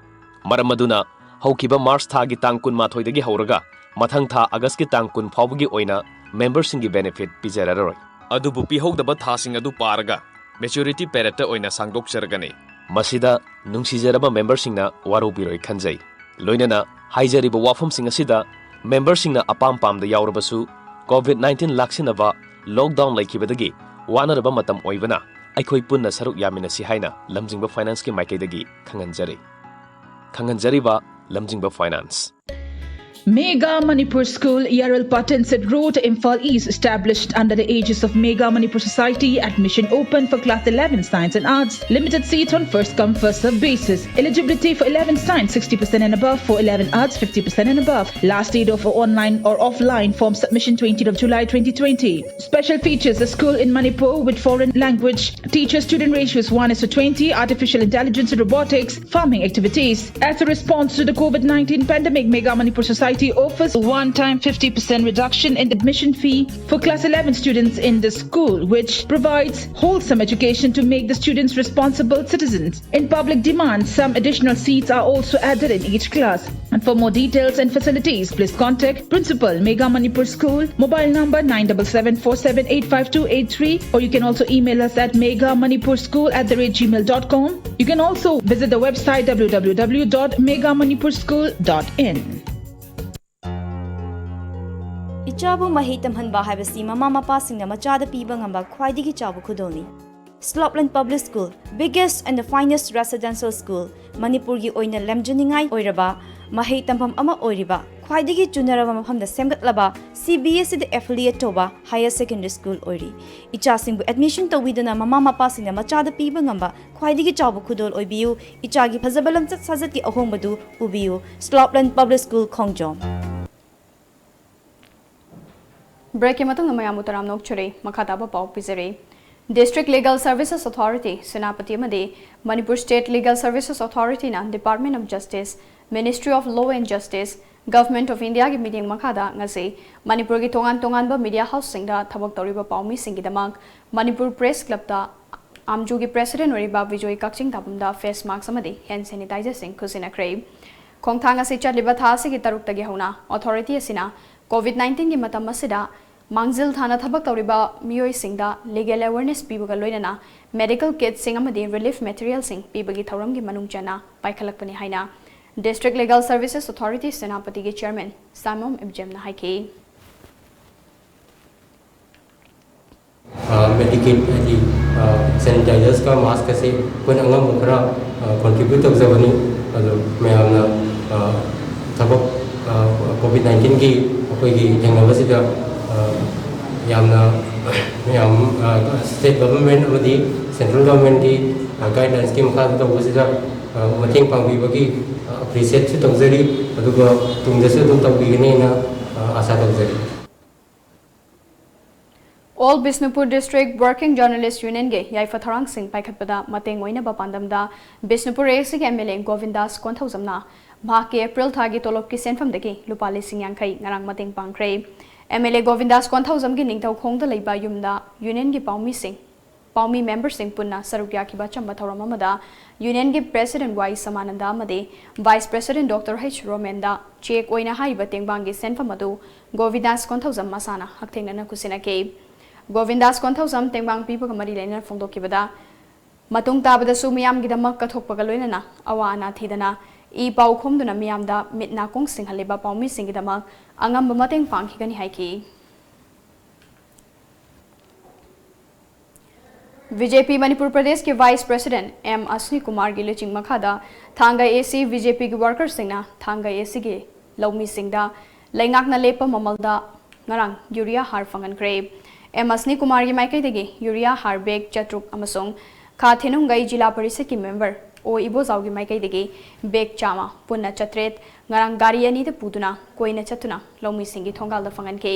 ꯃꯔꯝ ꯑꯗꯨꯅ, ꯍꯧꯈꯤꯕ ꯃꯥꯔꯆ ꯊꯥꯒꯤ ꯇꯥꯡ ꯀꯨꯟꯃꯥꯊꯣꯏꯗꯒꯤ ꯍꯧꯔꯒ ꯃꯊꯪ ꯊꯥ ꯑꯥꯒꯁꯀꯤ ꯇꯥꯡ ꯀꯨꯟ ꯐꯥꯎꯕꯒꯤ ꯑꯣꯏꯅ ꯃꯦꯝꯕꯔꯁꯤꯡꯒꯤ ꯕꯦꯅꯤꯐꯤꯠ ꯄꯤꯖꯔꯔꯣꯏ꯫ ꯑꯗꯨꯕꯨ ꯄꯤꯍꯧꯗꯕ ꯊꯥꯁꯤꯡ ꯑꯗꯨ ꯄꯥꯔꯒ ꯃꯦꯆꯨꯔꯤꯇꯤ ꯄꯦꯔꯦꯠꯇ ꯑꯣꯏꯅ ꯁꯥꯡꯗꯣꯛꯆꯔꯒꯅꯤ꯫ ꯃꯁꯤꯗ ꯅꯨꯡꯁꯤꯖꯔꯕ ꯃꯦꯝꯕꯔꯁꯤꯡꯅ ꯋꯥꯔꯧꯕꯤꯔꯣꯏ ꯈꯟꯖꯩ꯫ ꯂꯣꯏꯅꯅ ꯍꯥꯏꯖꯔꯤꯕ ꯋꯥꯐꯝꯁꯤꯡ ꯑꯁꯤꯗ ꯃꯦꯝꯕꯔꯁꯤꯡꯅ ꯑꯄꯥꯝ ꯄꯥꯝꯗ ꯌꯥꯎꯔꯕꯁꯨ, ꯀꯣꯚꯤꯗ ꯅꯥꯏꯟꯇꯤꯟ ꯂꯥꯛꯁꯤꯟꯅꯕ ꯂꯣꯛꯗꯥꯎꯟ ꯂꯩꯈꯤꯕꯗꯒꯤ ꯋꯥꯅꯔꯕ ꯃꯇꯝ ꯑꯣꯏꯕꯅ, ꯑꯩꯈꯣꯏ ꯄꯨꯟꯅ ꯁꯔꯨꯛ ꯌꯥꯃꯤꯟꯅꯁꯤ ꯍꯥꯏꯅ ꯂꯝꯖꯤꯡꯕ ꯐꯥꯏꯅꯥꯟꯁꯀꯤ ꯃꯥꯏꯀꯩꯗꯒꯤ ꯈꯪꯍꯟꯖꯔꯤ꯫ ꯈꯪꯍꯟꯖꯔꯤꯕ ꯂꯝꯖꯤꯡꯕ finance. Mega Manipur School, Yarulpatan Road, Imphal East, established under the aegis of Mega Manipur Society. Admission open for class eleven Science and Arts. Limited seats on first come, first serve basis. Eligibility for eleven Science, sixty percent and above. For eleven Arts, fifty percent and above. Last date of online or offline form submission, twentieth of July twenty twenty. Special features: a school in Manipur with foreign language teacher student ratios one is to twenty, artificial intelligence and robotics, farming activities. As a response to the COVID nineteen pandemic, Mega Manipur Society offers one time fifty percent reduction in admission fee for class eleven students in the school, which provides wholesome education to make the students responsible citizens. In public demand, some additional seats are also added in each class. And for more details and facilities, please contact Principal, Mega Manipur School, mobile number nine seven seven four seven eight five two eight three, or you can also email us at mega manipur school at the rate gmail dot com. You can also visit the website w w w dot mega manipur school dot in. ꯏꯆꯥꯕꯨ ꯃꯍꯩ ꯇꯝꯍꯟꯕ ꯍꯥꯏꯕꯁꯤ ꯃꯃꯥ ꯃꯄꯥꯁꯤꯡꯅ ꯃꯆꯥꯗ ꯄꯤꯕ ꯉꯝꯕ ꯈ꯭ꯋꯥꯏꯗꯒꯤ ꯆꯥꯎꯕ ꯈꯨꯗꯣꯜꯅꯤ꯫ Slopeland public school, biggest and the finest residential school, ꯃꯅꯤꯄꯨꯔꯒꯤ ꯑꯣꯏꯅ ꯂꯝꯖꯤꯡꯅꯤꯡꯉꯥꯏ ꯑꯣꯏꯔꯕ ꯃꯍꯩ ꯇꯝꯐꯝ ꯑꯃ ꯑꯣꯏꯔꯤꯕ ꯈ꯭ꯋꯥꯏꯗꯒꯤ ꯆꯨꯅꯔꯕ ꯃꯐꯝꯗ ꯁꯦꯝꯒꯠꯂꯕ ꯁꯤ ꯕꯤ ꯑꯦꯁ ꯏꯗ ꯑꯦꯐꯤꯂꯤꯌꯦꯠ ꯇꯧꯕ ꯍꯥꯌꯔ ꯁꯦꯀꯦꯟꯗꯔꯤ ꯁ꯭ꯀꯨꯜ ꯑꯣꯏꯔꯤ꯫ ꯏꯆꯥꯁꯤꯡꯕꯨ ꯑꯦꯗꯃꯤꯁꯟ ꯇꯧꯕꯤꯗꯨꯅ ꯃꯃꯥ ꯃꯄꯥꯁꯤꯡꯅ ꯃꯆꯥꯗ ꯄꯤꯕ ꯉꯝꯕ ꯈ꯭ꯋꯥꯏꯗꯒꯤ ꯆꯥꯎꯕ ꯈꯨꯗꯣꯜ ꯑꯣꯏꯕꯤꯌꯨ꯫ ꯏꯆꯥꯒꯤ ꯐꯖꯕ ꯂꯝꯆꯠ ꯁꯥꯖꯠꯀꯤ ꯑꯍꯣꯡꯕꯗꯨ ꯎꯕꯤꯌꯨ꯫ ꯁ꯭ꯂꯣꯞꯂꯦꯟ ꯄꯕ꯭ꯂꯤꯛ ꯁ꯭ꯀꯨꯜ, ꯈꯣꯡꯖꯣꯝ꯫ ꯕ꯭ꯔꯦꯛꯀꯤ ꯃꯇꯨꯡꯗ ꯃꯌꯥꯝꯕꯨ ꯇꯔꯥꯝꯅ ꯑꯣꯛꯆꯔꯤ꯫ ꯃꯈꯥ ꯇꯥꯕ ꯄꯥꯎ ꯄꯤꯖꯔꯤ꯫ District Legal Services Authority, Senapati ꯑꯃꯗꯤ Manipur State Legal Services Authority ꯅ Department of Justice, Ministry of Law and Justice, Government of India ꯒꯤ ꯃꯤꯠꯌꯦꯡ ꯃꯈꯥꯗ ꯉꯁꯤ ꯃꯅꯤꯄꯨꯔꯒꯤ ꯇꯣꯉꯥꯟ ꯇꯣꯉꯥꯟꯕ media house ꯁꯤꯡꯗ ꯊꯕꯛ ꯇꯧꯔꯤꯕ ꯄꯥꯎꯃꯤꯁꯤꯡꯒꯤꯗꯃꯛ ꯃꯅꯤꯄꯨꯔ Press Club ꯇ ꯑꯥꯝꯖꯨꯒꯤ President ꯑꯣꯏꯔꯤꯕ ꯕꯤꯖꯣꯏ ꯀꯛꯆꯤꯡ ꯇꯥꯕꯝꯗ face mask ꯑꯃꯗꯤ hand sanitizer ꯁꯤꯡ ꯈꯨꯠꯁꯤꯟꯅꯈ꯭ꯔꯦ꯫ ꯈꯣꯡꯊꯥꯡ ꯑꯁꯤ ꯆꯠꯂꯤꯕ ꯊꯥ ꯑꯁꯤꯒꯤ ꯇꯔꯨꯛꯇꯒꯤ ꯍꯧꯅ authority ꯑꯁꯤꯅ COVID nineteen ꯒꯤ ꯃꯇꯝ ꯑꯁꯤꯗ ꯃꯥꯡꯖꯤꯜ ꯊꯥꯅ ꯊꯕꯛ ꯇꯧꯔꯤꯕ ꯃꯤꯑꯣꯏꯁꯤꯡꯗ legal awareness ꯄꯤꯕꯒ ꯂꯣꯏꯅꯅ medical kit ꯁꯤꯡ ꯑꯃꯗꯤ relief material ꯁꯤꯡ ꯄꯤꯕꯒꯤ ꯊꯧꯔꯝꯒꯤ ꯃꯅꯨꯡ ꯆꯟꯅ ꯄꯥꯏꯈꯠꯂꯛꯄꯅꯤ ꯍꯥꯏꯅ District Legal Services Authority ꯁꯦꯅꯥꯄꯇꯤꯒꯤ Chairman ꯁꯥꯃꯣꯝ ꯏꯕꯖꯦꯝꯅ ꯍꯥꯏꯈꯤ꯫ ꯃꯦꯗꯤꯀꯦꯠ ꯍꯥꯏꯗꯤ ꯁꯦꯅꯤꯇꯥꯏꯖꯔꯁꯀ ꯃꯥꯁꯀꯁꯦ ꯑꯩꯈꯣꯏꯅ ꯑꯉꯝꯕ ꯈꯔ ꯀꯣꯟꯇ꯭ꯔꯤꯕ꯭ꯌꯨꯠ ꯇꯧꯖꯕꯅꯤ꯫ ꯑꯗꯨ ꯃꯌꯥꯝꯅ ꯊꯕꯛ COVID nineteen ꯒꯤ ꯑꯩꯈꯣꯏꯒꯤ ꯊꯦꯡꯅꯕꯁꯤꯗ ꯌꯥꯝꯅ ꯃꯌꯥꯝ state government ꯑꯃꯗꯤ central government ꯀꯤ guidelines ꯀꯤ ꯃꯈꯥꯗ ꯇꯧꯕꯁꯤꯗ ꯃꯇꯦꯡ ꯄꯥꯡꯕꯤꯕꯒꯤ appreciate ꯁꯨ ꯇꯧꯖꯔꯤ꯫ ꯑꯗꯨꯒ ꯇꯨꯡꯗꯁꯨ ꯑꯗꯨꯝ ꯇꯧꯕꯤꯒꯅꯤꯅ ꯑꯥꯁꯥ ꯇꯧꯖꯔꯤ꯫ All Bishnupur District Working Journalist Union ꯒꯤ ꯌꯥꯏꯐ ꯊꯧꯔꯥꯡꯁꯤꯡ ꯄꯥꯏꯈꯠꯄꯗ ꯃꯇꯦꯡ ꯑꯣꯏꯅꯕ ꯄꯥꯟꯗꯝꯗ ꯕꯤꯁꯅꯨꯄꯨꯔ A C ꯒꯤ M L A ꯒꯣꯕꯤꯟꯗꯥꯁ ꯀꯣꯟꯊꯧꯖꯝꯅ ꯃꯍꯥꯛꯀꯤ ꯑꯦꯄ꯭ꯔꯤꯜ ꯊꯥꯒꯤ ꯇꯣꯂꯣꯞꯀꯤ ꯁꯦꯟꯐꯝꯗꯒꯤ ꯂꯨꯄꯥ ꯂꯤꯁꯤꯡ ꯌꯥꯡꯈꯩ ꯉꯔꯥꯡ ꯃꯇꯦꯡ ꯄꯥꯡꯈ꯭ꯔꯦ꯫ M L A ꯒꯣꯕꯤꯟꯗꯥꯁ ꯀꯣꯟꯊꯧꯖꯝꯒꯤ ꯅꯤꯡꯊꯧꯈꯣꯡꯗ ꯂꯩꯕ ꯌꯨꯝꯗ ꯌꯨꯅꯤꯌꯟꯒꯤ ꯄꯥꯎꯃꯤꯁꯤꯡ ꯄꯥꯎꯃꯤ ꯃꯦꯝꯕꯔꯁꯤꯡ ꯄꯨꯟꯅ ꯁꯔꯨꯛ ꯌꯥꯈꯤꯕ ꯑꯆꯝꯕ ꯊꯧꯔꯝ ꯑꯃꯗ ꯌꯨꯅꯤꯌꯟꯒꯤ ꯄ꯭ꯔꯦꯁꯤꯗꯦꯟꯠ ꯋꯥꯏ ꯁꯃꯥꯅꯟꯗ ꯑꯃꯗꯤ vice president doctor H Romenda ꯆꯦꯛ ꯑꯣꯏꯅ ꯍꯥꯏꯔꯤꯕ ꯇꯦꯡꯕꯥꯡꯒꯤ ꯁꯦꯟꯐꯝ ꯑꯗꯨ ꯒꯣꯕꯤꯟꯗꯥꯁ ꯀꯣꯟꯊꯧꯖꯝ ꯃꯁꯥꯅ ꯍꯛꯊꯦꯡꯅꯅ ꯈꯨꯠꯁꯤꯟꯅꯈꯤ꯫ ꯒꯣꯕꯤꯟꯗꯥꯁ ꯀꯣꯟꯊꯧꯖꯝ ꯇꯦꯡꯕꯥꯡ ꯄꯤꯕꯒ ꯃꯔꯤ ꯂꯩꯅꯅ ꯐꯣꯡꯗꯣꯛꯈꯤꯕꯗ, ꯃꯇꯨꯡ ꯇꯥꯕꯗꯁꯨ ꯃꯤꯌꯥꯝꯒꯤꯗꯃꯛ ꯀꯠꯊꯣꯛꯄꯒ ꯂꯣꯏꯅꯅ ꯑꯋꯥ ꯑꯅꯥ ꯊꯤꯗꯅ ꯏ ꯄꯥꯎ ꯈꯣꯝꯗꯨꯅ ꯃꯤꯌꯥꯝꯗ ꯃꯤꯠ ꯅꯥꯀꯣꯡ ꯁꯤꯡꯍꯜꯂꯤꯕ ꯄꯥꯎꯃꯤꯁꯤꯡꯒꯤꯗꯃꯛ ꯑꯉꯝꯕ ꯃꯇꯦꯡ ꯄꯥꯡꯈꯤꯒꯅꯤ ꯍꯥꯏꯈꯤ꯫ ꯕꯤ ꯖꯦ ꯄꯤ ꯃꯅꯤꯄꯨꯔ ꯄ꯭ꯔꯗꯦꯁꯀꯤ ꯚꯥꯏꯁ ꯄ꯭ꯔꯦꯁꯤꯗꯦꯟꯠ ꯑꯦꯝ ꯑꯁꯅꯤ ꯀꯨꯃꯥꯔꯒꯤ ꯂꯨꯆꯤꯡ ꯃꯈꯥꯗ ꯊꯥꯡꯒ ꯑꯦ ꯁꯤ ꯕꯤ ꯖꯦ ꯄꯤꯒꯤ ꯋꯥꯔꯀꯔꯁꯤꯡꯅ ꯊꯥꯡꯒ ꯑꯦ ꯁꯤꯒꯤ ꯂꯧꯃꯤꯁꯤꯡꯗ ꯂꯩꯉꯥꯛꯅ ꯂꯦꯞꯄ ꯃꯃꯜꯗ ꯉꯔꯥꯡ ꯌꯨꯔꯤꯌꯥ ꯍꯥꯔ ꯐꯪꯍꯟꯈ꯭ꯔꯦ꯫ ꯑꯦꯝ ꯑꯁꯅꯤ ꯀꯨꯃꯥꯔꯒꯤ ꯃꯥꯏꯀꯩꯗꯒꯤ ꯌꯨꯔꯤꯌꯥ ꯍꯥꯔ ꯕꯦꯒ ꯆꯥꯇ꯭ꯔꯨꯛ ꯑꯃꯁꯨꯡ ꯈꯥ ꯊꯦꯅꯨꯡꯒꯩ ꯖꯤꯂꯥ ꯄꯔꯤꯁꯠꯀꯤ ꯃꯦꯝꯕꯔ ꯑꯣ ꯏꯕꯣꯖꯥꯎꯒꯤ ꯃꯥꯏꯀꯩꯗꯒꯤ ꯕꯦꯒ ꯆꯥꯝꯃ, ꯄꯨꯟꯅ ꯆꯥꯇ꯭ꯔꯦꯠ, ꯉꯔꯥꯡ ꯒꯥꯔꯤ ꯑꯅꯤꯗ ꯄꯨꯗꯨꯅ ꯀꯣꯏꯅ ꯆꯠꯇꯨꯅ ꯂꯧꯃꯤꯁꯤꯡꯒꯤ ꯊꯣꯡꯒꯥꯜꯗ ꯐꯪꯍꯟꯈꯤ꯫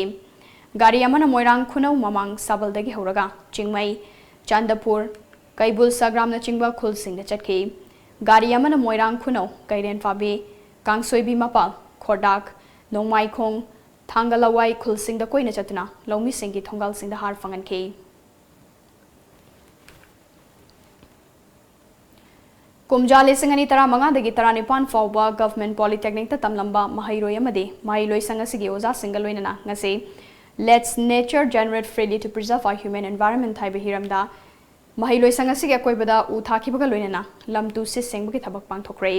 ꯒꯥꯔꯤ ꯑꯃꯅ ꯃꯣꯏꯔꯥꯡ ꯈꯨꯅꯧ ꯃꯃꯥꯡ ꯁꯥꯕꯜꯗꯒꯤ ꯍꯧꯔꯒ ꯆꯤꯡꯃꯩ, ꯆꯥꯟꯗꯄꯨꯔ, ꯀꯩꯕꯨꯜ ꯁꯒ꯭ꯔꯥꯝꯅꯆꯤꯡꯕ ꯈꯨꯜꯁꯤꯡꯗ ꯆꯠꯈꯤ꯫ ꯒꯥꯔꯤ ꯑꯃꯅ ꯃꯣꯏꯔꯥꯡ ꯈꯨꯅꯧ, ꯀꯩꯔꯦꯟ ꯐꯥꯕꯤ, ꯀꯥꯡꯁꯣꯏꯕꯤ ꯃꯄꯥꯜ, ꯈꯣꯔꯗꯥꯛ, ꯅꯣꯡꯃꯥꯏꯈꯣꯡ, ꯊꯥꯡꯒ ꯂꯋꯥꯏ ꯈꯨꯜꯁꯤꯡꯗ ꯀꯣꯏꯅ ꯆꯠꯇꯨꯅ ꯂꯧꯃꯤꯁꯤꯡꯒꯤ ꯊꯣꯡꯒꯥꯜꯁꯤꯡꯗ ꯍꯥꯔ ꯐꯪꯍꯟꯈꯤ꯫ ꯀꯨꯝꯖꯥ ꯂꯤꯁꯤꯡ ꯑꯅꯤ ꯇꯔꯥꯃꯉꯥꯗꯒꯤ ꯇꯔꯥꯅꯤꯄꯥꯟ ꯐꯥꯎꯕ Government Polytechnicꯇ ꯇꯝꯂꯝꯕ ꯃꯍꯩꯔꯣꯏ ꯑꯃꯗꯤ ꯃꯍꯩꯂꯣꯏꯁꯪ ꯑꯁꯤꯒꯤ ꯑꯣꯖꯥꯁꯤꯡꯒ ꯂꯣꯏꯅꯅ ꯉꯁꯤ Let's Nature Generate Freely to Preserve Our Human Environment ꯍꯥꯏꯕ ꯍꯤꯔꯝꯗ ꯃꯍꯩꯂꯣꯏꯁꯪ ꯑꯁꯤꯒꯤ ꯑꯀꯣꯏꯕꯗ ꯎ ꯊꯥꯈꯤꯕꯒ ꯂꯣꯏꯅꯅ ꯂꯝ ꯇꯨ ꯁꯤꯠ ꯁꯦꯡꯕꯒꯤ ꯊꯕꯛ ꯄꯥꯡꯊꯣꯛꯈ꯭ꯔꯦ꯫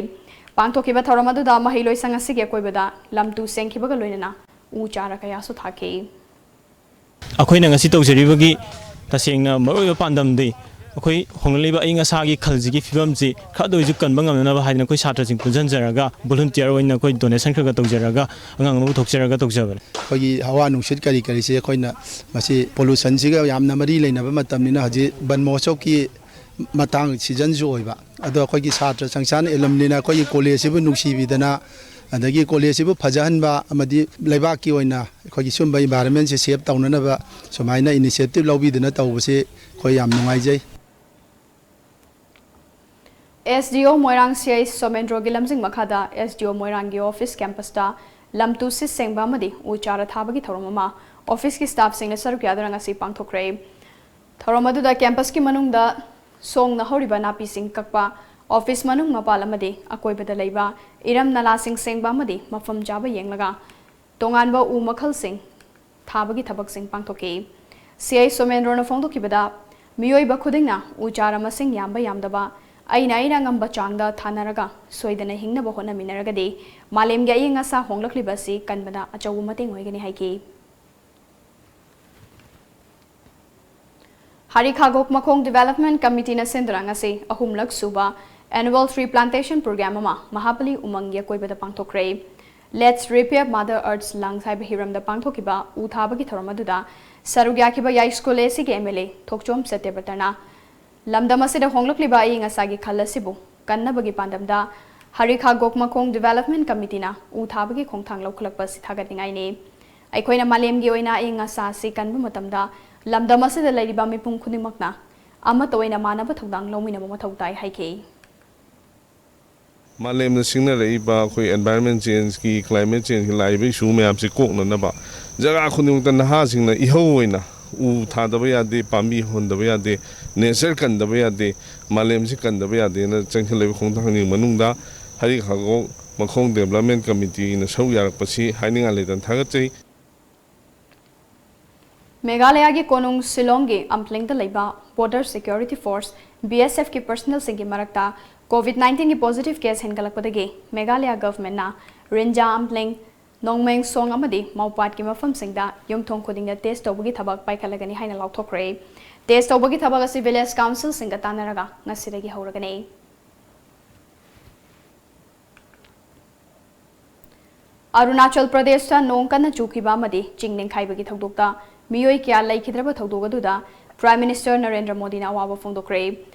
ꯄꯥꯡꯊꯣꯛꯈꯤꯕ ꯊꯧꯔꯝ ꯑꯗꯨꯗ ꯃꯍꯩꯂꯣꯏꯁꯪ ꯑꯁꯤꯒꯤ ꯑꯀꯣꯏꯕꯗ ꯂꯝ ꯇꯨ ꯁꯦꯡꯈꯤꯕꯒ ꯂꯣꯏꯅꯅ ꯎ ꯆꯥꯔ ꯀꯌꯥꯁꯨ ꯊꯥꯈꯤ꯫ ꯑꯩꯈꯣꯏꯅ ꯉꯁꯤ ꯇꯧꯖꯔꯤꯕꯒꯤ ꯇꯁꯦꯡꯅ ꯃꯔꯨꯑꯣꯏꯕ ꯄꯥꯟꯗꯝꯗꯤ ꯑꯩꯈꯣꯏ ꯍꯣꯡꯂꯛꯂꯤꯕ ꯑꯏꯪ ꯑꯁꯥꯒꯤ ꯈꯜꯁꯤꯒꯤ ꯐꯤꯕꯝꯁꯤ ꯈꯔꯗ ꯑꯣꯏꯁꯨ ꯀꯟꯕ ꯉꯝꯅꯅꯕ ꯍꯥꯏꯗꯅ ꯑꯩꯈꯣꯏ ꯁꯥꯇ꯭ꯔꯁꯤꯡ ꯄꯨꯟꯁꯤꯟꯖꯔꯒ volunteer ꯑꯣꯏꯅ ꯑꯩꯈꯣꯏ donation ꯈꯔ ꯈꯔ ꯇꯧꯖꯔꯒ ꯑꯉꯥꯡ ꯑꯃ ꯄꯨꯊꯣꯛꯆꯔꯒ ꯇꯧꯖꯕꯅꯤ꯫ ꯑꯩꯈꯣꯏꯒꯤ ꯍꯋꯥ ꯅꯨꯡꯁꯤꯠ ꯀꯔꯤ ꯀꯔꯤꯁꯦ ꯑꯩꯈꯣꯏꯅ ꯃꯁꯤ pollutionꯁꯤꯒ ꯌꯥꯝꯅ ꯃꯔꯤ ꯂꯩꯅꯕ ꯃꯇꯝꯅꯤꯅ ꯍꯧꯖꯤꯛ ꯕꯟ ꯃꯍꯣꯠꯁꯕꯀꯤ ꯃꯇꯥꯡ seasonꯁꯨ ꯑꯣꯏꯕ꯫ ꯑꯗꯣ ꯑꯩꯈꯣꯏꯒꯤ ꯁꯥꯇ꯭ꯔ ꯁꯪꯁꯊꯥꯟ alumniꯅ ꯑꯩꯈꯣꯏꯒꯤ collegeꯁꯤꯕꯨ ꯅꯨꯡꯁꯤꯕꯤꯗꯅ, ꯑꯗꯒꯤ collegeꯁꯤꯕꯨ ꯐꯖꯍꯟꯕ ꯑꯃꯗꯤ ꯂꯩꯕꯥꯛꯀꯤ ꯑꯣꯏꯅ ꯑꯩꯈꯣꯏꯒꯤ ꯁꯨꯝꯕ environmentꯁꯦ save ꯇꯧꯅꯅꯕ ꯁꯨꯃꯥꯏꯅ initiative ꯂꯧꯕꯤꯗꯨꯅ ꯇꯧꯕꯁꯤ ꯑꯩꯈꯣꯏ ꯌꯥꯝ ꯅꯨꯡꯉꯥꯏꯖꯩ꯫ SDO ꯃꯣꯏꯔꯥꯡ ꯁꯤ ꯑꯥꯏ ꯁꯣꯃꯦꯟꯗ꯭ꯔꯣꯒꯤ ꯂꯝꯖꯤꯡ ꯃꯈꯥꯗ SDO ꯃꯣꯏꯔꯥꯡꯒꯤ office campusꯇ ꯂꯝ ꯇꯨ ꯁꯤꯠ ꯁꯦꯡꯕ ꯑꯃꯗꯤ ꯎ ꯆꯥꯔ ꯊꯥꯕꯒꯤ ꯊꯧꯔꯝ ꯑꯃ officeꯀꯤ staffꯁꯤꯡꯅ ꯁꯔꯨꯛ ꯌꯥꯗꯨꯅ ꯉꯁꯤ ꯄꯥꯡꯊꯣꯛꯈ꯭ꯔꯦ꯫ ꯊꯧꯔꯝ ꯑꯗꯨꯗ campusꯀꯤ ꯃꯅꯨꯡꯗ ꯁꯣꯡꯅ ꯍꯧꯔꯤꯕ ꯅꯥꯄꯤꯁꯤꯡ ꯀꯛꯄ, office ꯃꯅꯨꯡ ꯃꯄꯥꯜ ꯑꯃꯗꯤ ꯑꯀꯣꯏꯕꯗ ꯂꯩꯕ ꯏꯔꯝ ꯅꯂꯥꯁꯤꯡ ꯁꯦꯡꯕ ꯑꯃꯗꯤ ꯃꯐꯝ ꯆꯥꯕ ꯌꯦꯡꯂꯒ ꯇꯣꯉꯥꯟꯕ ꯎ ꯃꯈꯜꯁꯤꯡ ꯊꯥꯕꯒꯤ ꯊꯕꯛꯁꯤꯡ ꯄꯥꯡꯊꯣꯛꯈꯤ꯫ ꯁꯤ ꯑꯥꯏ ꯁꯣꯃꯦꯟꯗ꯭ꯔꯣꯅ ꯐꯣꯡꯗꯣꯛꯈꯤꯕꯗ, ꯃꯤꯑꯣꯏꯕ ꯈꯨꯗꯤꯡꯅ ꯎ ꯆꯥꯔ ꯃꯁꯤꯡ ꯌꯥꯝꯕ ꯌꯥꯝꯗꯕ, ꯑꯩꯅ ꯑꯩꯅ ꯉꯝꯕ ꯆꯥꯡꯗ ꯊꯥꯅꯔꯒ ꯁꯣꯏꯗꯅ ꯍꯤꯡꯅꯕ ꯍꯣꯠꯅꯃꯤꯟꯅꯔꯒꯗꯤ ꯃꯥꯂꯦꯝꯒꯤ ꯑꯏꯪ ꯑꯁꯥ ꯍꯣꯡꯂꯛꯂꯤꯕ ꯑꯁꯤ ꯀꯟꯕꯗ ꯑꯆꯧꯕ ꯃꯇꯦꯡ ꯑꯣꯏꯒꯅꯤ ꯍꯥꯏꯈꯤ꯫ ꯍꯥꯔꯤ ꯈꯥꯒꯣꯛ ꯃꯈꯣꯡ Development Committeeꯅ ꯁꯤꯟꯗꯨꯅ ꯉꯁꯤ ꯑꯍꯨꯝꯂꯛ ꯁꯨꯕ Annual Tree Plantation Program ꯑꯃ ꯃꯍꯥꯕꯂꯤ ꯎꯃꯪꯒꯤ ꯑꯀꯣꯏꯕꯗ ꯄꯥꯡꯊꯣꯛꯈ꯭ꯔꯦ꯫ Let's Repair Mother Earth's Lungs ꯍꯥꯏꯕ ꯍꯤꯔꯝꯗ ꯄꯥꯡꯊꯣꯛꯈꯤꯕ ꯎ ꯊꯥꯕꯒꯤ ꯊꯧꯔꯝ ꯑꯗꯨꯗ ꯁꯔꯨꯛ ꯌꯥꯈꯤꯕ ꯌꯥꯏꯁ꯭ꯀꯨꯜ ꯑꯦꯁꯤꯒꯤ ꯑꯦꯝ ꯑꯦꯜ ꯑꯦ ꯊꯣꯛꯆꯣꯝ ꯁꯇ꯭ꯌꯕ꯭ꯔꯇꯅ ꯂꯝꯗꯝ ꯑꯁꯤꯗ ꯍꯣꯡꯂꯛꯂꯤꯕ ꯑꯏꯪ ꯑꯁꯥꯒꯤ ꯈꯜ ꯑꯁꯤꯕꯨ ꯀꯟꯅꯕꯒꯤ ꯄꯥꯟꯗꯝꯗ ꯍꯔꯤꯈꯥ ꯒꯣꯛꯃꯈꯣꯡ ꯗꯤꯚꯦꯂꯞꯃꯦꯟ ꯀꯃꯤꯇꯤꯅ ꯎ ꯊꯥꯕꯒꯤ ꯈꯣꯡꯊꯥꯡ ꯂꯧꯈꯠꯂꯛꯄ ꯑꯁꯤ ꯊꯥꯒꯠꯅꯤꯡꯉꯥꯏꯅꯤ꯫ ꯑꯩꯈꯣꯏꯅ ꯃꯥꯂꯦꯝꯒꯤ ꯑꯣꯏꯅ ꯑꯏꯪ ꯑꯁꯥ ꯑꯁꯤ ꯀꯟꯕ ꯃꯇꯝꯗ ꯂꯝꯗꯝ ꯑꯁꯤꯗ ꯂꯩꯔꯤꯕ ꯃꯤꯄꯨꯝ ꯈꯨꯗꯤꯡꯃꯛꯅ ꯑꯃꯠꯇ ꯑꯣꯏꯅ ꯃꯥꯟꯅꯕ ꯊꯧꯗꯥꯡ ꯂꯧꯃꯤꯟꯅꯕ ꯃꯊꯧ ꯇꯥꯏ ꯍꯥꯏꯈꯤ꯫ ꯃꯥꯂꯦꯝꯅ ꯁꯤꯡꯅꯔꯛꯏꯕ ꯑꯩꯈꯣꯏ environment changeꯀꯤ, climate changeꯀꯤ ꯂꯥꯛꯏꯕ issue ꯃꯌꯥꯝꯁꯤ ꯀꯣꯛꯅꯅꯕ ꯖꯒꯥ ꯈꯨꯗꯤꯡꯃꯛꯇ ꯅꯍꯥꯁꯤꯡꯅ ꯏꯍꯧ ꯑꯣꯏꯅ ꯎ ꯊꯥꯗꯕ ꯌꯥꯗꯦ, ꯄꯥꯝꯕꯤ ꯍꯣꯟꯗꯕ ꯌꯥꯗꯦ, nature ꯀꯟꯗꯕ ꯌꯥꯗꯦ, ꯃꯥꯂꯦꯝꯁꯤ ꯀꯟꯗꯕ ꯌꯥꯗꯦꯅ ꯆꯪꯁꯤꯜꯂꯛꯏꯕ ꯈꯣꯡꯊꯥꯡꯁꯤꯡ ꯃꯅꯨꯡꯗ ꯍꯔꯤꯈꯥꯒꯣꯛ ꯃꯈꯣꯡ development committeeꯅ ꯁꯔꯨꯛ ꯌꯥꯔꯛꯄꯁꯤ ꯍꯥꯏꯅꯤꯡꯉꯥꯏ ꯂꯩꯇꯅ ꯊꯥꯒꯠꯆꯩ꯫ ꯃꯦꯘꯥꯂꯌꯥꯒꯤ ꯀꯣꯅꯨꯡ ꯁꯤꯂꯣꯡꯒꯤ ꯑꯝꯐ꯭ꯂꯤꯡꯗ ꯂꯩꯕ Border Security Force, B S Fꯀꯤ personnelꯁꯤꯡꯒꯤ ꯃꯔꯛꯇ COVID nineteenꯒꯤ positive case ꯍꯦꯟꯒꯠꯂꯛꯄꯗꯒꯤ ꯃꯦꯘꯥꯂꯌꯥ governmentꯅ ꯔꯤꯟꯖꯥ ꯑꯝꯐ꯭ꯂꯤꯡ, ꯅꯣꯡꯃꯦꯡ ꯁꯣꯡ ꯑꯃꯗꯤ ꯃꯧꯄꯥꯠꯀꯤ ꯃꯐꯝꯁꯤꯡꯗ ꯌꯨꯝꯊꯣꯡ ꯈꯨꯗꯤꯡꯗ test ꯇꯧꯕꯒꯤ ꯊꯕꯛ ꯄꯥꯏꯈꯠꯂꯒꯅꯤ ꯍꯥꯏꯅ ꯂꯥꯎꯊꯣꯛꯈ꯭ꯔꯦ꯫ Test ꯇꯧꯕꯒꯤ ꯊꯕꯛ ꯑꯁꯤ village councilꯁꯤꯡꯒ ꯇꯥꯟꯅꯔꯒ ꯉꯁꯤꯗꯒꯤ ꯍꯧꯔꯒꯅꯤ꯫ ꯑꯔꯨꯅꯥꯆꯜ ꯄ꯭ꯔꯗꯦꯁꯇ ꯅꯣꯡ ꯀꯟꯅ ꯆꯨꯈꯤꯕ ꯑꯃꯗꯤ ꯆꯤꯡ ꯅꯤꯡꯈꯥꯏꯕꯒꯤ ꯊꯧꯗꯣꯛꯇ ꯃꯤꯑꯣꯏ ꯀꯌꯥ ꯂꯩꯈꯤꯗ꯭ꯔꯕ ꯊꯧꯗꯣꯛ ꯑꯗꯨꯗ Prime Minister ꯅꯔꯦꯟꯗ꯭ꯔ ꯃꯣꯗꯤꯅ ꯑꯋꯥꯕ ꯐꯣꯡꯗꯣꯛꯈ꯭ꯔꯦ꯫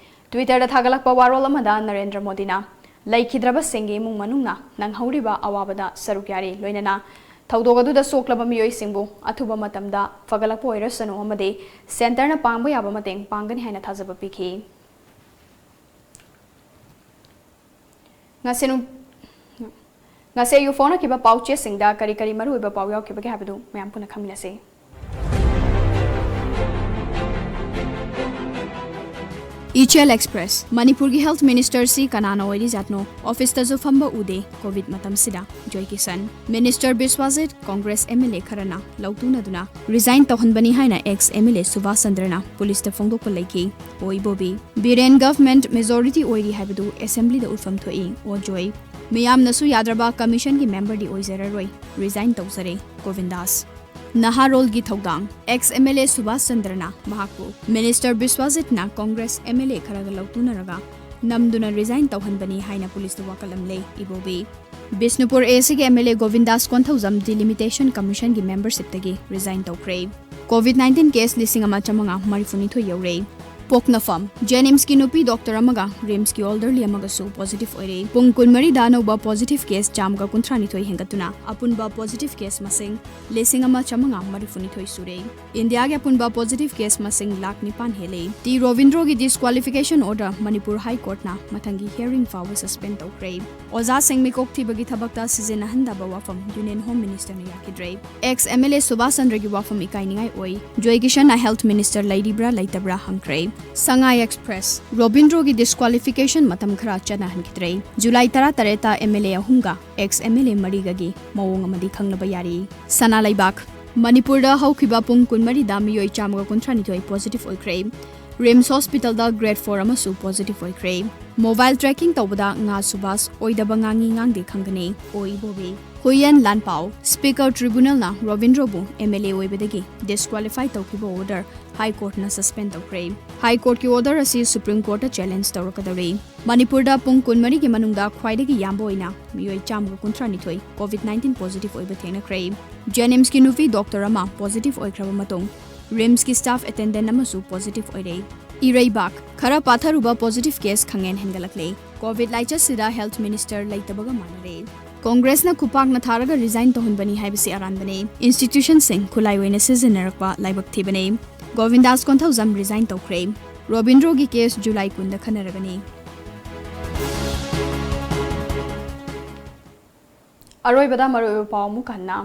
Twitterꯗ ꯊꯥꯒꯠꯂꯛꯄ ꯋꯥꯔꯣꯜ ꯑꯃꯗ ꯅꯔꯦꯟꯗ꯭ꯔ ꯃꯣꯗꯤꯅ ꯂꯩꯈꯤꯗ꯭ꯔꯕꯁꯤꯡꯒꯤ ꯏꯃꯨꯡ ꯃꯅꯨꯡꯅ ꯅꯪꯍꯧꯔꯤꯕ ꯑꯋꯥꯕꯗ ꯁꯔꯨꯛ ꯌꯥꯔꯤ, ꯂꯣꯏꯅꯅ ꯊꯧꯗꯣꯛ ꯑꯗꯨꯗ ꯁꯣꯛꯂꯕ ꯃꯤꯑꯣꯏꯁꯤꯡꯕꯨ ꯑꯊꯨꯕ ꯃꯇꯝꯗ ꯐꯒꯠꯂꯛꯄ ꯑꯣꯏꯔꯁꯅꯨ ꯑꯃꯗꯤ centreꯅ ꯄꯥꯡꯕ ꯌꯥꯕ ꯃꯇꯦꯡ ꯄꯥꯡꯒꯅꯤ ꯍꯥꯏꯅ ꯊꯥꯖꯕ ꯄꯤꯈꯤ꯫ ꯉꯁꯤ ꯅꯨꯡ-, ꯉꯁꯤ ꯑꯌꯨꯛ ꯐꯣꯡꯂꯛꯈꯤꯕ ꯄꯥꯎꯆꯦꯁꯤꯡꯗ ꯀꯔꯤ ꯀꯔꯤ ꯃꯔꯨꯑꯣꯏꯕ ꯄꯥꯎ ꯌꯥꯎꯈꯤꯕꯒꯦ ꯍꯥꯏꯕꯗꯨ ꯃꯌꯥꯝ ꯄꯨꯟꯅ ꯈꯪꯃꯤꯟꯅꯁꯤ꯫ Ichel Express, ꯃꯅꯤꯄꯨꯔꯒꯤ health ministerꯁꯤ ꯀꯅꯥꯅ ꯑꯣꯏꯔꯤꯖꯥꯠꯅꯣ? Officeꯇꯁꯨ ꯐꯝꯕ ꯎꯗꯦ COVID ꯃꯇꯝꯁꯤꯗ꯫ ꯖꯣꯏ Kisan. Minister ꯕꯤꯁ꯭ꯋꯥꯖꯤꯠ, Congress M L A ꯈꯔꯅ ꯂꯧꯇꯨꯅꯗꯨꯅ resign ꯇꯧꯍꯟꯕꯅꯤ ꯍꯥꯏꯅ ex M L A Subhash ꯆꯟꯗ꯭ꯔꯅ policeꯇ ꯐꯣꯡꯗꯣꯛꯄ ꯂꯩꯈꯤ꯫ ꯑꯣꯏ ꯕꯣꯕꯤ꯫ ꯕꯤꯔꯦꯟ government majority ꯑꯣꯏꯔꯤ ꯍꯥꯏꯕꯗꯨ assemblyꯗ ꯎꯠꯐꯝ ꯊꯣꯛꯏ꯫ ꯑꯣ ꯖꯣꯏ꯫ ꯃꯤꯌꯥꯝꯅꯁꯨ ꯌꯥꯗ꯭ꯔꯕ commissionꯒꯤ memberꯗꯤ ꯑꯣꯏꯖꯔꯔꯣꯏ, resign ꯇꯧꯖꯔꯦ꯫ ꯒꯣꯕꯤꯟꯗꯥꯁ꯫ ꯅꯍꯥꯔꯣꯜꯒꯤ ꯊꯧꯗꯥꯡ꯫ Ex M L A Subhash ꯆꯟꯗ꯭ꯔꯅ ꯃꯍꯥꯛꯄꯨ Minister ꯕꯤꯁ꯭ꯋꯥꯖꯤꯠꯅ Congress M L A ꯈꯔꯒ ꯂꯧꯇꯨꯅꯔꯒ ꯅꯝꯗꯨꯅ resign ꯇꯧꯍꯟꯕꯅꯤ ꯍꯥꯏꯅ ꯄꯨꯂꯤꯁꯇ ꯋꯥꯀꯠꯂꯝꯂꯦ꯫ ꯏꯕꯣꯕꯤ꯫ ꯕꯤꯁꯅꯨꯄꯨꯔ A C ꯒꯤ M L A ꯒꯣꯕꯤꯟꯗꯥꯁ Konthoujam Delimitation Commission ꯒꯤ membership ꯇꯒꯤ resign ꯇꯧꯈ꯭ꯔꯦ꯫ COVID nineteen case ꯂꯤꯁꯤꯡ ꯑꯃ ꯆꯥꯃꯉꯥ ꯃꯔꯤꯐꯨꯅꯤꯊꯣꯏ ꯌꯧꯔꯦ꯫ ꯄꯣꯛꯅꯐꯝ꯫ JNIMS ꯀꯤ ꯅꯨꯄꯤ doctor ꯑꯃꯒ RIMS ꯀꯤ elderly ꯑꯃꯒꯁꯨ positive ꯑꯣꯏꯔꯦ꯫ ꯄꯨꯡ ꯀꯨꯟꯃꯔꯤꯗ ꯑꯅꯧꯕ positive case ꯆꯥꯝꯃꯒ ꯀꯨꯟꯊ꯭ꯔꯥꯅꯤꯊꯣꯏ ꯍꯦꯟꯒꯠꯇꯨꯅ ꯑꯄꯨꯟꯕ positive case ꯃꯁꯤꯡ ꯂꯤꯁꯤꯡ ꯑꯃ ꯆꯥꯃꯉꯥ ꯃꯔꯤꯐꯨꯅꯤꯊꯣꯏ ꯁꯨꯔꯦ꯫ ꯏꯟꯗꯤꯌꯥꯒꯤ ꯑꯄꯨꯟꯕ positive case ꯃꯁꯤꯡ ꯂꯥꯈ ꯅꯤꯄꯥꯟ ꯍꯦꯜꯂꯦ꯫ ꯇꯤ ꯔꯣꯕꯤꯟꯗ꯭ꯔꯣꯒꯤ disqualification order Manipur High Court ꯅ ꯃꯊꯪꯒꯤ hearing ꯐꯥꯎꯕ suspend ꯇꯧꯈ꯭ꯔꯦ꯫ ꯑꯣꯖꯥꯁꯤꯡ ꯃꯤꯀꯣꯛ ꯊꯤꯕꯒꯤ ꯊꯕꯛꯇ ꯁꯤꯖꯤꯟꯅꯍꯟꯗꯕ ꯋꯥꯐꯝ Union Home Minister ꯅ ꯌꯥꯈꯤꯗ꯭ꯔꯦ꯫ Ex M L A Subhas ꯆꯟꯗ꯭ꯔꯒꯤ ꯋꯥꯐꯝ ꯏꯀꯥꯏꯅꯤꯡꯉꯥꯏ ꯑꯣꯏ꯫ ꯖꯣꯏ ꯀꯤꯁꯟꯅ health minister ꯂꯩꯔꯤꯕ꯭ꯔꯥ ꯂꯩꯇꯕ꯭ꯔꯥ ꯍꯪꯈ꯭ꯔꯦ꯫ ꯁꯉꯥꯏ Express꯫ ꯔꯣꯕꯤꯟꯗ꯭ꯔꯣꯒꯤ disqualification ꯃꯇꯝ ꯈꯔ ꯆꯠꯅꯍꯟꯈꯤꯗ꯭ꯔꯦ꯫ ꯖꯨꯂꯥꯏ ꯇꯔꯥꯇꯔꯦꯠꯇ M L A ꯑꯍꯨꯝꯒ ex M L A ꯃꯔꯤꯒꯒꯤ ꯃꯑꯣꯡ ꯑꯃꯗꯤ ꯈꯪꯅꯕ ꯌꯥꯔꯤ꯫ ꯁꯅꯥ ꯂꯩꯕꯥꯛ꯫ ꯃꯅꯤꯄꯨꯔꯗ ꯍꯧꯈꯤꯕ ꯄꯨꯡ ꯀꯨꯟꯃꯔꯤꯗ ꯃꯤꯑꯣꯏ ꯆꯥꯝꯃꯒ ꯀꯨꯟꯊ꯭ꯔꯥꯅꯤꯊꯣꯏ positive ꯑꯣꯏꯈ꯭ꯔꯦ꯫ RIMS hospital ꯗ grade four ꯑꯃꯁꯨ positive ꯑꯣꯏꯈ꯭ꯔꯦ꯫ Mobile tracking ꯇꯧꯕꯗ ꯉꯥ ꯁꯨꯕꯥꯁ ꯑꯣꯏꯗꯕ ꯉꯥꯡꯉꯤ ꯉꯥꯡꯗꯦ ꯈꯪꯒꯅꯤ꯫ ꯑꯣ ꯏꯕꯣꯕꯤ꯫ ꯍꯨꯏꯌꯦꯟ ꯂꯥꯟꯄꯥꯎ꯫ Speaker tribunal ꯅ ꯔꯣꯕꯤꯟꯗ꯭ꯔꯣꯕꯨ M L A ꯑꯣꯏꯕꯗꯒꯤ disqualify ꯇꯧꯈꯤꯕ order High Court ꯅ suspend ꯇꯧꯈ꯭ꯔꯦ꯫ High Court ꯀꯤ order ꯑꯁꯤ Supreme Court ꯇ challenge ꯇꯧꯔꯛꯀꯗꯧꯔꯤ꯫ ꯃꯅꯤꯄꯨꯔꯗ ꯄꯨꯡ ꯀꯨꯟꯃꯔꯤꯒꯤ ꯃꯅꯨꯡꯗ ꯈ꯭ꯋꯥꯏꯗꯒꯤ ꯌꯥꯝꯕ ꯑꯣꯏꯅ ꯃꯤꯑꯣꯏ ꯆꯥꯝꯃꯒ ꯀꯨꯟꯊ꯭ꯔꯥꯅꯤꯊꯣꯏ COVID nineteen positive ꯑꯣꯏꯕ ꯊꯦꯡꯅꯈ꯭ꯔꯦ꯫ JNIMS ꯀꯤ ꯅꯨꯄꯤ doctor ꯑꯃ positive ꯑꯣꯏꯈ꯭ꯔꯕ ꯃꯇꯨꯡ, RIMS ꯀꯤ staff attendant ꯑꯃꯁꯨ positive ꯑꯣꯏꯔꯦ꯫ ꯏꯔꯩꯕꯥꯛ꯫ ꯈꯔ ꯄꯥꯊꯔꯨꯕ positive case ꯈꯪꯍꯦꯟ ꯍꯦꯟꯒꯠꯂꯛꯂꯦ꯫ COVID ꯂꯥꯏꯆꯠꯁꯤꯗ health minister ꯂꯩꯇꯕꯒ ꯃꯥꯟꯅꯔꯦ꯫ Congress ꯅ ꯈꯨꯄꯥꯛꯅ ꯊꯥꯔꯒ resign ꯇꯧꯍꯟꯕꯅꯤ ꯍꯥꯏꯕꯁꯤ ꯑꯔꯥꯟꯕꯅꯤ꯫ Institution ꯁꯤꯡ ꯈꯨꯠꯂꯥꯏ ꯑꯣꯏꯅ ꯁꯤꯖꯤꯟꯅꯔꯛꯄ ꯂꯥꯏꯕꯛ ꯊꯤꯕꯅꯤ꯫ ꯒꯣꯕꯤꯟꯗꯥꯁ ꯀꯣꯟꯊꯧꯖꯝ resign ꯇꯧꯈ꯭ꯔꯦ꯫ ꯔꯣꯕꯤꯟꯗ꯭ꯔꯣꯒꯤ case ꯖꯨꯂꯥꯏ ꯀꯨꯟꯗ ꯈꯟꯅꯔꯒꯅꯤ꯫ ꯑꯔꯣꯏꯕꯗ ꯃꯔꯨꯑꯣꯏꯕ ꯄꯥꯎ ꯑꯃꯨꯛ ꯍꯟꯅ꯫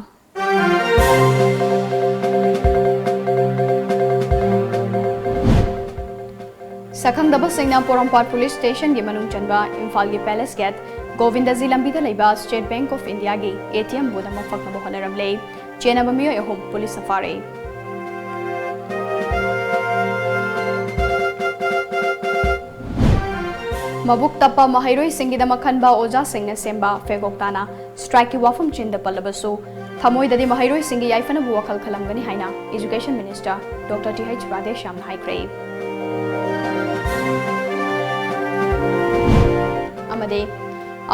ꯁꯛꯈꯪꯗꯕꯁꯤꯡꯅ ꯄꯣꯔꯣꯝꯄꯥꯠ police station ꯒꯤ ꯃꯅꯨꯡ ꯆꯟꯕ ꯏꯝꯐꯥꯜꯒꯤ Palace Gate, ꯒꯣꯕꯤꯟꯗꯖꯤ ꯂꯝꯕꯤꯗ ꯂꯩꯕ State Bank of India ꯒꯤ ATM booth ꯑꯃ ꯐꯛꯅꯕ ꯍꯣꯠꯅꯔꯝꯂꯦ꯫ ꯆꯦꯟꯅꯕ ꯃꯤꯑꯣꯏ ꯑꯍꯨꯝ ꯄꯨꯂꯤꯁꯅ ꯐꯥꯔꯦ꯫ ꯃꯕꯨꯛ ꯇꯞꯄ ꯃꯍꯩꯔꯣꯏꯁꯤꯡꯒꯤꯗꯃꯛ ꯈꯟꯕ ꯑꯣꯖꯥꯁꯤꯡꯅ ꯁꯦꯝꯕ ꯐꯦꯒꯣꯛꯇꯥꯅ strike ꯀꯤ ꯋꯥꯐꯝ ꯆꯤꯟꯗ ꯄꯜꯂꯕꯁꯨ, ꯊꯃꯣꯏꯗꯗꯤ ꯃꯍꯩꯔꯣꯏꯁꯤꯡꯒꯤ ꯌꯥꯏꯐꯅꯕ ꯋꯥꯈꯜ ꯈꯜꯂꯝꯒꯅꯤ ꯍꯥꯏꯅ Education Minister Doctor T H ꯔꯥꯙꯦꯁ꯭ꯌꯥꯝꯅ ꯍꯥꯏꯈ꯭ꯔꯦ꯫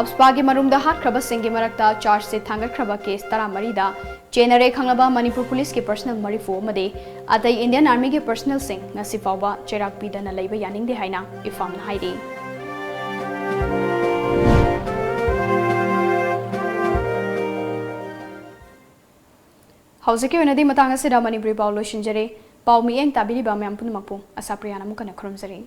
ꯑꯞꯁꯄꯥꯒꯤ ꯃꯔꯨꯝꯗ ꯍꯥꯠꯈ꯭ꯔꯕꯁꯤꯡꯒꯤ ꯃꯔꯛꯇ ꯆꯥꯔꯖ ꯁꯤꯠ ꯊꯥꯡꯒꯠꯈ꯭ꯔꯕ ꯀꯦꯁ ꯇꯔꯥꯃꯔꯤꯗ ꯆꯦꯟꯅꯔꯦ ꯈꯪꯂꯕ ꯃꯅꯤꯄꯨꯔ ꯄꯨꯂꯤꯁꯀꯤ ꯄꯔꯁꯅꯦꯜ ꯃꯔꯤꯐꯨ ꯑꯃꯗꯤ ꯑꯇꯩ ꯏꯟꯗꯤꯌꯟ ꯑꯥꯔꯃꯤꯒꯤ ꯄꯔꯁꯅꯦꯜꯁꯤꯡ ꯉꯁꯤ ꯐꯥꯎꯕ ꯆꯩꯔꯥꯛ ꯄꯤꯗꯅ ꯂꯩꯕ ꯌꯥꯅꯤꯡꯗꯦ ꯍꯥꯏꯅ ꯏꯐꯥꯝꯅ ꯍꯥꯏꯔꯤ꯫ ꯍꯧꯖꯤꯛꯀꯤ ꯑꯣꯏꯅꯗꯤ ꯃꯇꯥꯡ ꯑꯁꯤꯗ ꯃꯅꯤꯄꯨꯔꯤ ꯄꯥꯎ ꯂꯣꯏꯁꯤꯟꯖꯔꯦ꯫ ꯄꯥꯎ ꯃꯤꯠꯌꯦꯡ ꯇꯥꯕꯤꯔꯤꯕ ꯃꯌꯥꯝ ꯄꯨꯝꯅꯃꯛꯄꯨ ꯑꯁꯥꯄ꯭ꯔꯤꯌꯥꯅ ꯑꯃꯨꯛ ꯍꯟꯅ ꯈꯨꯔꯨꯝꯖꯔꯤ꯫